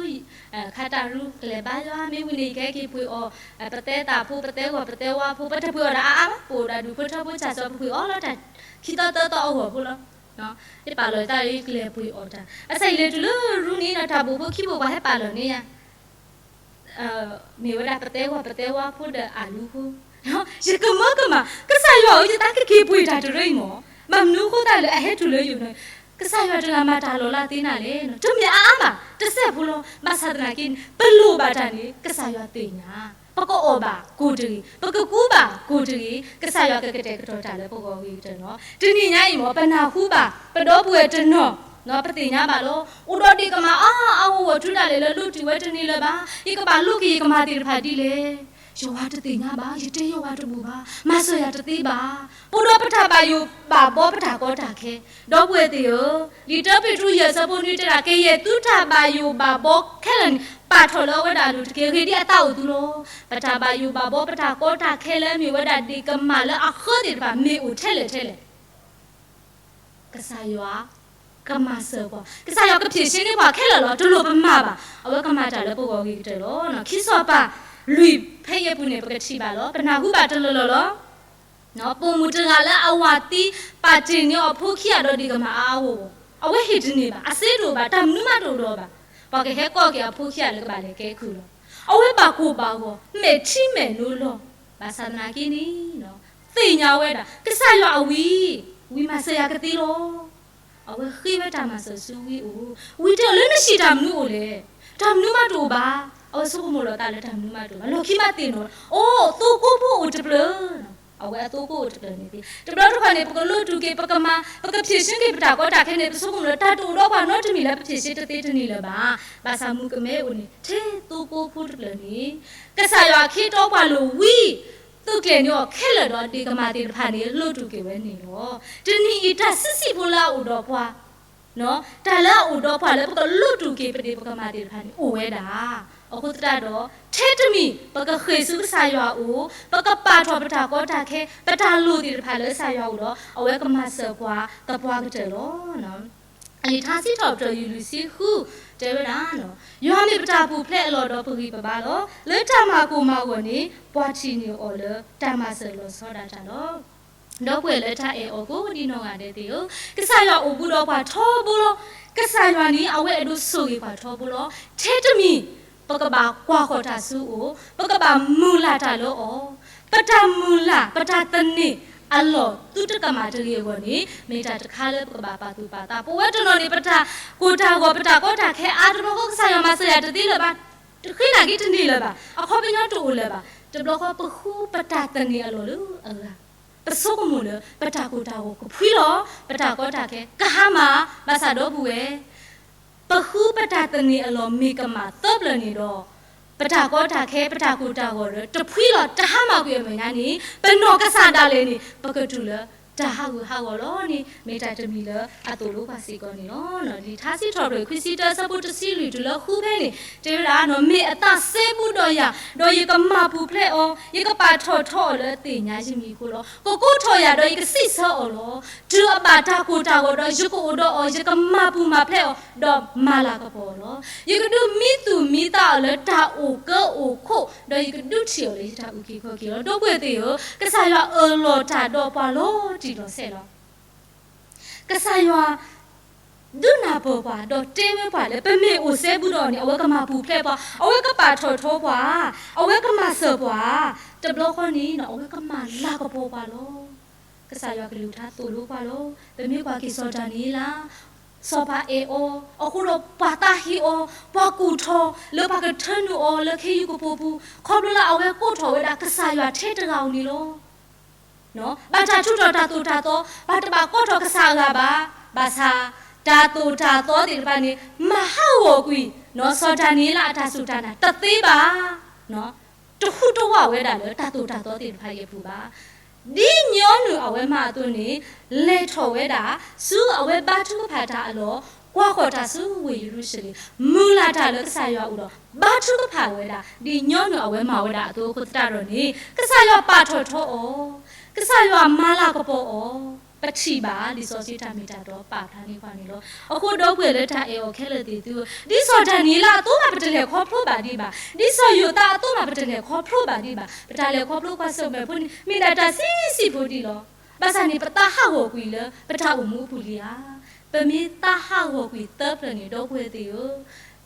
ခါတၢ်ရူ ကလဲၤဘါယွၤ, မ့ၢ်ဝံၤန့ၣ် ယကဟဲက့ၤပှ့ၤအီၣ် ပသဲသးဖိ, ပသဲဂီၤ, ပသဲဝါဖိ, ပတပှ့ၤအီၣ်တၢ်အါအါဘၣ်, ပအိၣ်ဒီးဒူၣ်ဖိထၢဖိ ဆၣ်စီၤ ပပှ့ၤအီၣ်လီၤတၢ် ခံသီသၢသီအဂီၢ်ဖိလီၤ. ယပာ်လီၤယသးလၢယကလဲၤပှ့ၤအီၣ်တၢ်, ဘၣ်ဆၣ်ယလဲၤတုၤလၢရူန့ၣ်ဒီး တၢ်ဘိၣ်ဖိခံဘိၣ်ပှၤဟဲပာ်လီၤန့ၢ်ယၤ မ့ၢ်ဝဲဒၣ်ပသဲဂီၤ ပသဲဝါဖိဒီးအလူဖိ, ယကမၢကမၣ်, ကစၢ်ယွၤဧၢ, ယသးကက့ၤပှ့ၤတၢ်တရၢအံၤမၢ်, ဘၣ်မနုၤအဃိသတးလၢအဟဲတုၤလၢယိာ်န့ၣ်, ကစၢ်ယွၤတဂၤမၤတၢ်လီၤလးသ့နၤလဲၣ်, တမ့ၢ်အါအါမး, တစဲးဖိလီၤ. ဘၣ်ဆၣ်သနာ်က့န့ၣ် ပလိၣ်ဘၣ်တၢ်န့ၣ် ကစၢ်ယွၤသ့ၣ်ညါ, ပကအီၣ်ဘၣ်ကိၢ်တဂ့ၤ, ပကကူဘၣ်ကိၢ်တဂ့ၤ, ကစၢ်ယွၤကကတဲာ်ကတီၤတၢ်လၢပဂီၢ်ဂ့ၤကတၢၢ်နီၤ. တနံၤညါအံၤမၢ် ပနၢ်ဟူဘၣ် ပဒီပုၢ်ဝဲၢ်တနီၤ ပသ့ၣ်ညါဘၣ်လီၤ. အိၣ်ဒီးဒ့ၣ်ကမၢ်အါအါဂီၢ်ဂီၢ် တုၤဒၣ်လဲာ်လၢလိၣ်တံၢ်ဝဲတန့ၢ်လၢၤဘၣ်, ယကဘၣ်လိၣ်က့ၤယကမၤသ့ၣ်တဖၣ်ဒ်လဲၣ်. ယဝၤတသ့ၣ်ညါဘၣ်, ယတဲယဝၤတဘူၣ်ဘၣ်, မၤစၢၤယၤတသ့ဘၣ်. ပအိၣ်ဒီးပတၢ်ဘၣ်ယိၣ်ဘၣ်ဘီပတၢ်ကီတၢ်ခဲ, ဒီပုၢ်ဝဲၢ်သ့ၣ်ဧၢ, လံာ်တၢပ့းတရူးယဲၢ်ဆၢဖိနွံတဲဒၣ် ကယဲၢ်သုတၢ်ဘၣ်ယိၣ်ဘၣ်ဘီခဲလၢာ်န့ၣ် ပာ်ထီၣ်လၢအဝဲဒၣ်အလိၤတက့ၢ်. အဂ့ၢ်ဒ်အံၤ, အသးအိၣ်သုလီၤ. ပတၢ်ဘၣ်ယိၣ်ဘၣ်ဘီ ပတၢ်ကီတၢ်ခဲလၢအမ့ၢ်ဝဲဒၣ်ဒ့ၣ်ကမၢ်လၢအဃၢသ့ၣ်တဖၣ် မ့ၢ်အိၣ်ထဲလဲၣ်ထဲလဲၣ်. ကစၢ်ယွၤကမၤစၢၤပှၤ, ကစၢ်ယွၤကဖြေရှင်းန့ၢ်ပှၤခဲလၢာ်လီၤ. တလိၣ်ပမၤဘၣ်, အဝဲကမၤတၢ်လၢပဂီၢ်ဂ့ၤကတၢၢ်လီၤ. ခံစီၤပၤလွံၢ် ဖဲအံၤအပူၤန့ၣ် ပကထံၣ်ဘၣ်လီၤ. ပနၢ်ဟူဘၣ်တလီၢ်လီၢ်လီၤ. ပိာ်မုၣ်တဂၤလၢအဝၤသံ ပာ်တ့ၢ်န့ၢ်အီၤအဖိခံဂၤဒီးဒ့ၣ်ကမၢ်အါအါဂီၢ်ဂီၢ်, အဝဲဟ့ၣ်တန့ၢ်ဘၣ်, အစ့တအိၣ်ဘၣ်, တၢ်မနုၤမးတအိၣ်ဒီးဘၣ်. ပှၤကဟဲကိးက့ၤအဖိခံဂၤလၢကဘၣ်လဲၤကဲကုၢ်လီၤ. အဝဲဘၣ်ကိၢ်ဘၣ်ဂီၤ, မဲာ်ထံမဲာ်နိလီၤ. ဘၣ်ဆၣ်သနာ်က့န့ၣ် သ့ၣ်ညါဝဲဒၣ် ကစၢ်ယွၤအဝံ, ဝံမၤစၢၤယၤကသ့လီၤ. အဝဲဃ့ဝဲတၢ်မၤစၢၤဆူဝံအိၣ်, ဝံတဲအီၤ လၢနဟံၣ်တၢ်မနုၤအိၣ်လဲၣ်. တၢ်မနုၤမးတအိၣ်ဘၣ်. အဝဲဆိကမိၣ်လီၤသးလၢတၢ်မနုၤမးတအိၣ်ဘၣ်, လီၢ်ခံမးသ့ၣ်နီၣ်, အိၣ် သိကိးဖိအိၣ်တဖျၢၣ်, အဝဲအသိကိးအိၣ်တဖျၢၣ်န့ၣ်သ့. တဘျီတခီၣ်န့ၣ် ပကလိးတူၢ်က့ၤ ပကမၤ ပကဖြေရှင်းက့ၤပတၢ်ကီတၢ်ခဲန့ၣ် ပဆိကမိၣ်လၢတၢ်တအိၣ်ဒီးပှၤနီတမံၤလၢပဖြေရှင်းတသ့ တန့ၢ်လၢၤဘၣ်. ဘၣ်ဆၣ်မုၣ်ကမဲအိၣ်န့ၣ် ထဲသိကိးဖိတဖျၢၣ်န့ၣ် ကစၢ်ယွၤခ့တီပှၤလိာ်ဝံ သုးကျဲၤန့ၢ်အီၤခဲလၢာ်ဒီးဒ့ၣ်ကမၢ်သ့ၣ်တဖၣ်န့ၣ် လိးတူၢ်က့ၤဝဲန့ၣ်လီၤ. တနံၤအံၤတၢ်ဆံးဆံးဖိလၢအအိၣ်ဒီးပှၤ, တၢ်လၢအအိၣ်ဒီးပှၤလၢပကလိးတူၢ်က့ၤပဒ့ၣ်ပကမၢ်သ့ၣ်တဖၣ်န့ၣ် အိၣ်ဝဲဒၣ်. အဃိသတးဒီး ထဲတမံၤ ပကဃ့ၢ်ဆူကစၢ်ယွၤအအိၣ်, ပကပာ်ထီၣ်ပတၢ်ကီတၢ်ခဲ ပတၢ်လိၣ်သ့ၣ်တဖၣ်လၢကစၢ်ယွၤအအိၣ်ဒီး အဝဲကမၤစၢၤပှၤသပှၢ်ကတၢၢ်လီၤ. လံာ်ထါစံးထီၣ်ပတြၢၤ ယူၢ်လွံၢ်ဆံဃု တဲဝဲဒၣ်, ယွၤမ့ၢ်ပတၢ်ပူၤဖျဲးအလီၢ်ဒီးပဂံၢ်ပဘါလီၤ. လၢတၢ်မၤကိၢ်မၤဂီၤန့ၣ် ပှၤထံၣ်န့ၢ်အီၤလၢတၢ်မၤစၢၤလီၤဆီဒၣ်တၢ်လီၤ. ဒီပုၢ်ဝဲၢ်လၢတၢ်အဲၣ်အီၤကိးဒံးနီၢ်ဂၤဒဲးသ့ၣ်ဧၢ, ကစၢ်ယွၤအိၣ်ဘူးဒီးပှၤထီဘိလီၤ. ကစၢ်ယွၤန့ၣ် အဝဲအဲၣ်ဒိးဆိၣ်ဂ့ၤပှၤထီဘိလီၤ. ထဲတမံၤ ပကဘၣ်ကွၢ်ဃီၤတၢ်ဆူအအိၣ်, ပကဘၣ်မုၢ်လၢ်တၢ်လၢအီၤ, ပတၢ်မုၢ်လၢ် ပတၢ်သန့ၤအလီၢ်သုတကမၣ်တဂ့ၤအဂီၢ်န့ၣ် မ့ၢ်တၢ်တခါလၢပကဘၣ်ပာ်သူၣ်ပာ်သး. ပဝဲတနီၤန့ၣ် ပတၢ်ကိၢ်တၢ်ဂီၤ ပတၢ်ကီတၢ်ခဲအါတဘျီဃီ ကစၢ်ယွၤမၤစၢၤယၤတသ့လၢၤဘၣ်, တဃ့တၢ်ဂ့ၤတန့ၢ်လၢၤဘၣ်, အခီပညီတအိၣ်လၢၤဘၣ်. တဘျီဃီပဃုပတၢ်သန့ၤအလီၢ်လၢအဂၤ, ပဆိကမိၣ်လၢပတၢ်ကိၢ်တၢ်ဂီၤကဖှံလီၤ, ပတၢ်ကီတၢ်ခဲကဟါမၢ်, ဘၣ်ဆၣ်ဒီပုၢ်ဝဲၢ် ပဃုပတၢ်သန့ၤအလီၢ်မ့ၢ်ကမၣ်သၢဖျၢၣ်န့ၣ်ဒီး ပတၢ်ကီတၢ်ခဲ ပတၢ်ကိၢ်တၢ်ဂီၤဒီး တဖှံလီၤတဟါမၢ်ကွံာ်အမဲာ်ညါန့ၣ် ပနီၢ်ကစၢ်ဒၣ်လဲာ်န့ၣ် ပကတုၤလၢတၢ်ဟးဂူာ်ဟးဂီၤလီၤန့ၣ် မ့ၢ်တၢ်တမံၤလၢအသိၣ်လိပှၤစ့ၢ်ကီးန့ၣ်လီၤ. လံာ်ထါစံးထီၣ်ပတြၢၤ ခွံဆံတၢ ဆၢဖိတဆံလွံၢ်တုၤလၢဃုဖဲန့ၣ် တဲဝဲဒၣ်, မ့ၢ်အသးစဲဘူးဒီးယၤ, ဒီးယကမၤပူၤဖျဲးအီၤ, ယကပာ်ထီၣ်ထီအီၤလၢအသ့ၣ်ညါယမံၤအဃိလီၤ. ကကိးထီၣ်ယၤဒီးယကစံးဆၢအီၤလီၤ. တုၤအဘၣ်တၢ်ကိၢ်တၢ်ဂီၤဒီး ယကအိၣ်ဒီးအီၤ, ယကမၤပူၤမၤဖျဲးအီၤ, ဒီးမၤလၤကပီၤအီၤလီၤ. ယကဒုးမံသူၣ်မံသးအီၤလၢတၢ်အိၣ်ကၢအိၣ်ခိၣ်, ဒီးယကဒုးထံၣ်အီၤလၢယတၢ်အုၣ်က့ၤခီၣ်က့ၤလီၤ. ဒီပုၢ်ဝဲၢ်သ့ၣ်ဧၢ, ကစၢ်ယွၤအၢၣ်လီၤတၢ်ဒီးပှၤလီၤတံၢ်လီၤဆဲးလီၤ. ကစၢ်ယွၤ ဒုးနၢ်ပၢၢ်ပှၤ ဒီးတဲဝဲပှၤလၢ ပမ့ၢ်အိၣ်စဲဘူးဒီးအီၤန့ၣ် အဝဲကမၤပူၤဖျဲးပှၤ, အဝဲကပာ်ထီၣ်ထီပှၤ, အဝဲကမၤစၢၤပှၤ, တဘျီဃီန့ၣ် အဝဲကမၤလၤကပီၤပှၤလီၤ. ကစၢ်ယွၤကလုၢ်ကထါသိၣ်လိပှၤလီၤ. ပမ့ၢ်ကွၢ်က့ၤစီၤဒၤနံးယ့လး, စီၤပၤအဲၣ်အီၤ, အဃိဒီးပှၤသးဟ့အီၤ, ပှၤကူၣ်ထီၣ်လၢပှၤကထၢနုာ်အီၤလၢခ့ယုၢ်ကပိာ်ပူၤ, ခီဖျိလၢအဝဲကိးထီၣ်ဝဲဒၣ်ကစၢ်ယွၤထဲတဂၤဧိၤန့ၣ်လီၤ. ဘၣ်တၢ်ထူးထီၣ်တၢ်သိၣ်တၢ်သီ, ဘၣ်တဘၣ်ကိးထီၣ်ကစၢ်အဂၤဘၣ်, ဘၣ်ဆၣ် တၢ်သိၣ်တၢ်သီသ့ၣ်တဖၣ်န့ၣ် မၤဟးဂီၤကွံာ် စီၤဒၤနံးယ့လးအတၢ်စူၢ်တၢ်နာ်တသ့ဘၣ်. တဟူးတဝးဝဲဒၣ်လၢတၢ်သိၣ်တၢ်သီသ့ၣ်တဖၣ်အံၤအပူၤဘၣ်. ဒ်ညီနုၢ်အဝဲမၤအသိးန့ၣ် လဲၤထီၣ်ဝဲဒၣ် ဆူအဝဲဘါထုကဖၣ်တၢ်အလီၢ်, ကွၢ်ဃီၤတၢ်ဆူဝ့ၢ်ယရူၤၡလ့ၣ်, မုၢ်လၢ်တၢ်လၢကစၢ်ယွၤအအိၣ်ဒီး ဘါထုကဖၣ်ဝဲဒၣ် ဒ်ညီနုၢ်အဝဲမၤဝဲဒၣ်အသိးအဃိသတးဒီးန့ၣ် ကစၢ်ယွၤပာ်ထီၣ်ထီအီၤ, ကစၢ်ယွၤမၤလၤကပီၤအီၤ, ပထံၣ်ဘၣ် လံာ်စီဆှံတၢ်မ့ၢ်တၢ်တီပာ်ဖျါန့ၢ်ပှၤန့ၣ်လီၤ. အဃိဒီပုၢ်ဝဲၢ်လၢတၢ်အဲၣ်အီၤခဲလၢာ်သ့ၣ်သုဧၢ, ဒ်စီၤဒၤနံးယ့လးအသိးမး ပတလဲၤခီဖျိဘၣ်ဒံးဘၣ်, ဒ်စီၤယိၤသးအသိးမး ပတလဲၤခီဖျိဘၣ်ဒံးဘၣ်, ပတၢ်လဲၤခီဖျိကွၢ်ဆၢၣ်မဲာ်ဖိန့ၣ် မ့ၢ်ဒၣ်တၢ်ဆံးဆံးဖိဒံးလီၤ. ဘၣ်ဆၣ်န့ၣ် ပသးဟးဂီၤကွံာ်လၢပတၢ်အိၣ်မူအပူၤလံဧါ. ပမ့ၢ်သးဟးဂီၤကွံာ်သၢဖျၢၣ်န့ၣ် ဒီပုၢ်ဝဲၢ်သ့ၣ်ဧၢ,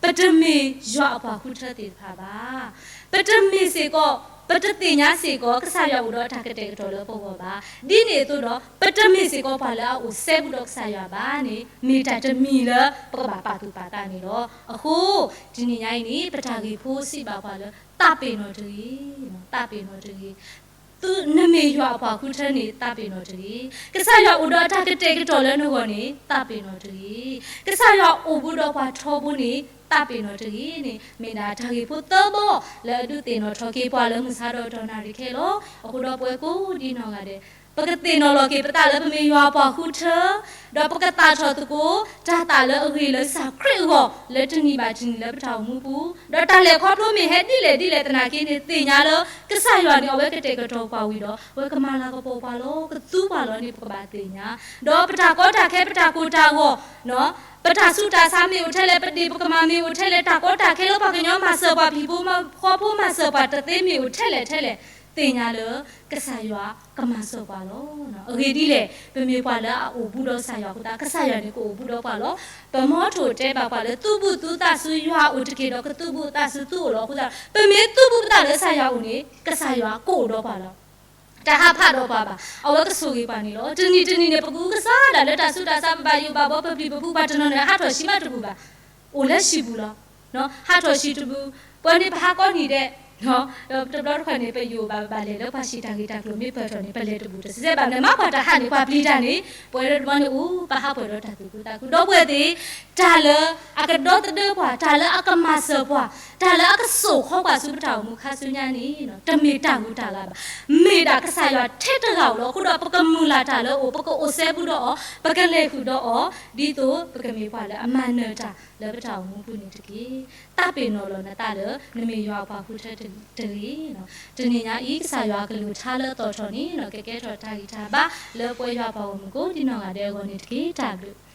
ပတမ့ၢ်ယွၤအပှၤဃုထၢသ့ၣ်တဖၣ်ဘၣ်. ပတမ့ၢ်စ့ၢ်ကီး, ပတသ့ၣ်ညါစ့ၢ်ကီး ကစၢ်ယွၤအိၣ်ဒီးတၢ်ကတဲာ်ကတီၤလၢပဂီၢ်ဘၣ်. ဒ်န့ၣ်အသိးဒီး ပတမ့ၢ်စ့ၢ်ကီးပှၤလၢအအိၣ်စဲဘူးဒီးကစၢ်ယွၤဘၣ်န့ၣ် မ့ၢ်တၢ်တမံၤလၢပကဘၣ်ပာ်သူၣ်ပာ်သးန့ၣ်လီၤ. အဃိ တနံၤညါအံၤန့ၣ် ပတၢ်ဂ့ၢ်ဖိစံးဘၣ်ပှၤလၢ သးပ့ၤနီၣ်တဂ့ၤ, သးပ့ၤနီၣ်တဂ့ၤ. သုနမ့ၢ်ယွၤအပှၤဃုထၢန့ၣ် သးပ့ၤနီၣ်တဂ့ၤ. ကစၢ်ယွၤအိၣ်ဒီးတၢ်ကတဲာ်ကတီၤလၢနဂီၢ်န့ၣ် သးပ့ၤနီၣ်တဂ့ၤ. ကစၢ်ယွၤအိၣ်ဘူးဒီးပှၤထီဘိန့ၣ် တၢ်ပ့ၤနီၣ်တဂ့ၤန့ၣ် မ့ၢ်ဒၣ်တၢ်ဂ့ၢ်ဖိသၢဘီ လၢအဒုးသ့ၣ်နီၣ်ထီၣ်က့ၤပှၤလၢမုၢ်ဆါဒီးတနၣ်ရံၣ်ခဲလၢာ်လီၤ. အဃိဒီးပဝဲကိးဒံနီၢ်ဂၤဒဲး ပကသ့ၣ်နီၣ်လီၤက့ၤပသးလၢပမ့ၢ်ယွၤအပှၤဃုထၢ ဒီးပကသၣ်ထီၣ်သကိး တၢ်သးလၢအဂ့ၤလၢကစၢ်ခရံာ်အဂီၢ် လၢတနံၤဘၣ်တနံၤလၢပတၢ်အိၣ်မူပူၤ, ဒီးတၢ်လဲၤခီဖျိမ့ၢ်ဟဲဒ်လဲၣ်ဒ်လဲၣ်သနာ်က့န့ၣ် သ့ၣ်ညါလၢ ကစၢ်ယွၤန့ၣ် အဝဲကတဲာ်ကတီၤပှၤဝံၤဒီး အဝဲကမၤလၤကပီၤပှၤလီၤ, ကသူပှၤလီၤန့ၣ် ပကဘၣ်သ့ၣ်ညါ. ဒီးပတၢ်ကီတၢ်ခဲ ပတၢ်ကိၢ်တၢ်ဂီၤ ပတၢ်ဆူးတၢ်ဆါမ့ၢ်အိၣ်ထဲလဲၣ်, ပဒ့ၣ်ပကမၣ်မ့ၢ်အိၣ်ထဲလဲၣ်, တၢ်ကီတၢ်ခဲလၢပှၤကညီမၤစၢၤပှၤ ပဟံၣ်ဖိဃီဖိမၤစၢၤပှၤတသ့မ့ၢ်အိၣ်ထဲလဲၣ်ထဲလဲၣ်, သ့ၣ်ညါလၢ ကစၢ်ယွၤကမၤစၢၤပှၤလီၤ. အဂ့ၢ်ဒ်လဲၣ်, ပမ့ၢ်ပှၤလၢအအိၣ်ဘူးဒီးကစၢ်ယွၤအဃိသတး ကစၢ်ယွၤန့ၣ်ကအိၣ်ဘူးဒီးပှၤလီၤ. ပမီထိၣ်တဲဘၣ်ပှၤလၢ သူၣ်ဘူးသူသးဆူယွၤအအိၣ်တက့ၢ်ဒီး ကသူၣ်ဘူးသးဆူသုအိၣ်လီၤ. အဃိသတး ပမ့ၢ်သူၣ်ဘူးပသးလၢကစၢ်ယွၤအအိၣ်န့ၣ် ကစၢ်ယွၤကအိၣ်ဒီးပှၤလီၤ. တဟးဖးဒီးပှၤဘၣ်, အဝဲကဆိၣ်ဂ့ၤပှၤန့ၣ်လီၤ. တနံၤတနံၤန့ၣ် ပကအုကစွါဒၣ်လၢတၢ်ဆူးတၢ်ဆါ ပဘၣ်ယိၣ်ဘၣ်ဘီ ပပျံၤပဖုး ပှၤတနီၤန့ၣ် ဟးထီၣ်ဆံးမးတပူၤဘၣ်, အိၣ်လၢဟံၣ်ပူၤလီၤ. ဟးထီၣ်ဆံးတပူၤ, ပှၤန့ၣ်ပဟးကိးနံၤဒဲး, တဘျီတခီၣ်န့ၣ် ပယိၣ်ဘၣ်ဘၣ်လဲၣ်လၢပှၤဟံၣ်တၢ်ဂ့ၢ်တၢ်ကျိၤမ့ၢ်ပၢၢ်ထီၣ်န့ၣ် ပလဲၤတဘူၣ်တစဲးဘၣ် နမ့ၢ်ပှၤတဟးန့ၣ် ပှၤပျံၤတၢ်န့ၣ် ပဝဲဒၣ်တဘျီန့ၣ်အိၣ် ပဟးပှဲၤဒီးတၢ်သူၣ်ခုသးခု ဒီပုၢ်ဝဲၢ်သ့ၣ်, တၢ်လၢအကဒီသဒၢပှၤ, တၢ်လၢအကမၤစၢၤပှၤ, တၢ်လၢအကစိာ်ခီပှၤဆူပတၢ်အိၣ်မူခါဆူညါန့ၣ် တမ့ၢ်တၢ်ဂုၤတၢ်ဂၤဘၣ်, မ့ၢ်ဒၣ်ကစၢ်ယွၤထဲတဂၤဧိၤလီၤ. အဃိဒီးပကမုၢ်လၢ်တၢ်လၢအအိၣ်, ပကအိၣ်စဲဘူးဒီးအီၤ, ပကလဲၤဃုာ်ဒီးအီၤ, ဒ်သိးပကမ့ၢ်ပှၤလၢအမၤနၢၤတၢ်လၢပတၢ်အိၣ်မူပူၤန့ၣ်တက့ၢ်. တၢ်ပ့ၤနီၣ်လီၤနသးလၢ နမ့ၢ်ယွၤအပှၤဃုထၢတဂ့ၤ. တနံၤညါအံၤ ကစၢ်ယွၤအကလုၢ်ကထါလၢအသီၣ်ထီၣ်န့ၣ် ကကဲထီၣ်တၢ်ဂံၢ်တၢ်ဘါလၢပဝဲယွၤအပှၤဂီၢ်မုၢ်ကိးဒံနီၢ်ဂၤဒဲးအဂီၢ်န့ၣ်တက့ၢ်. တၢ်ဘျုး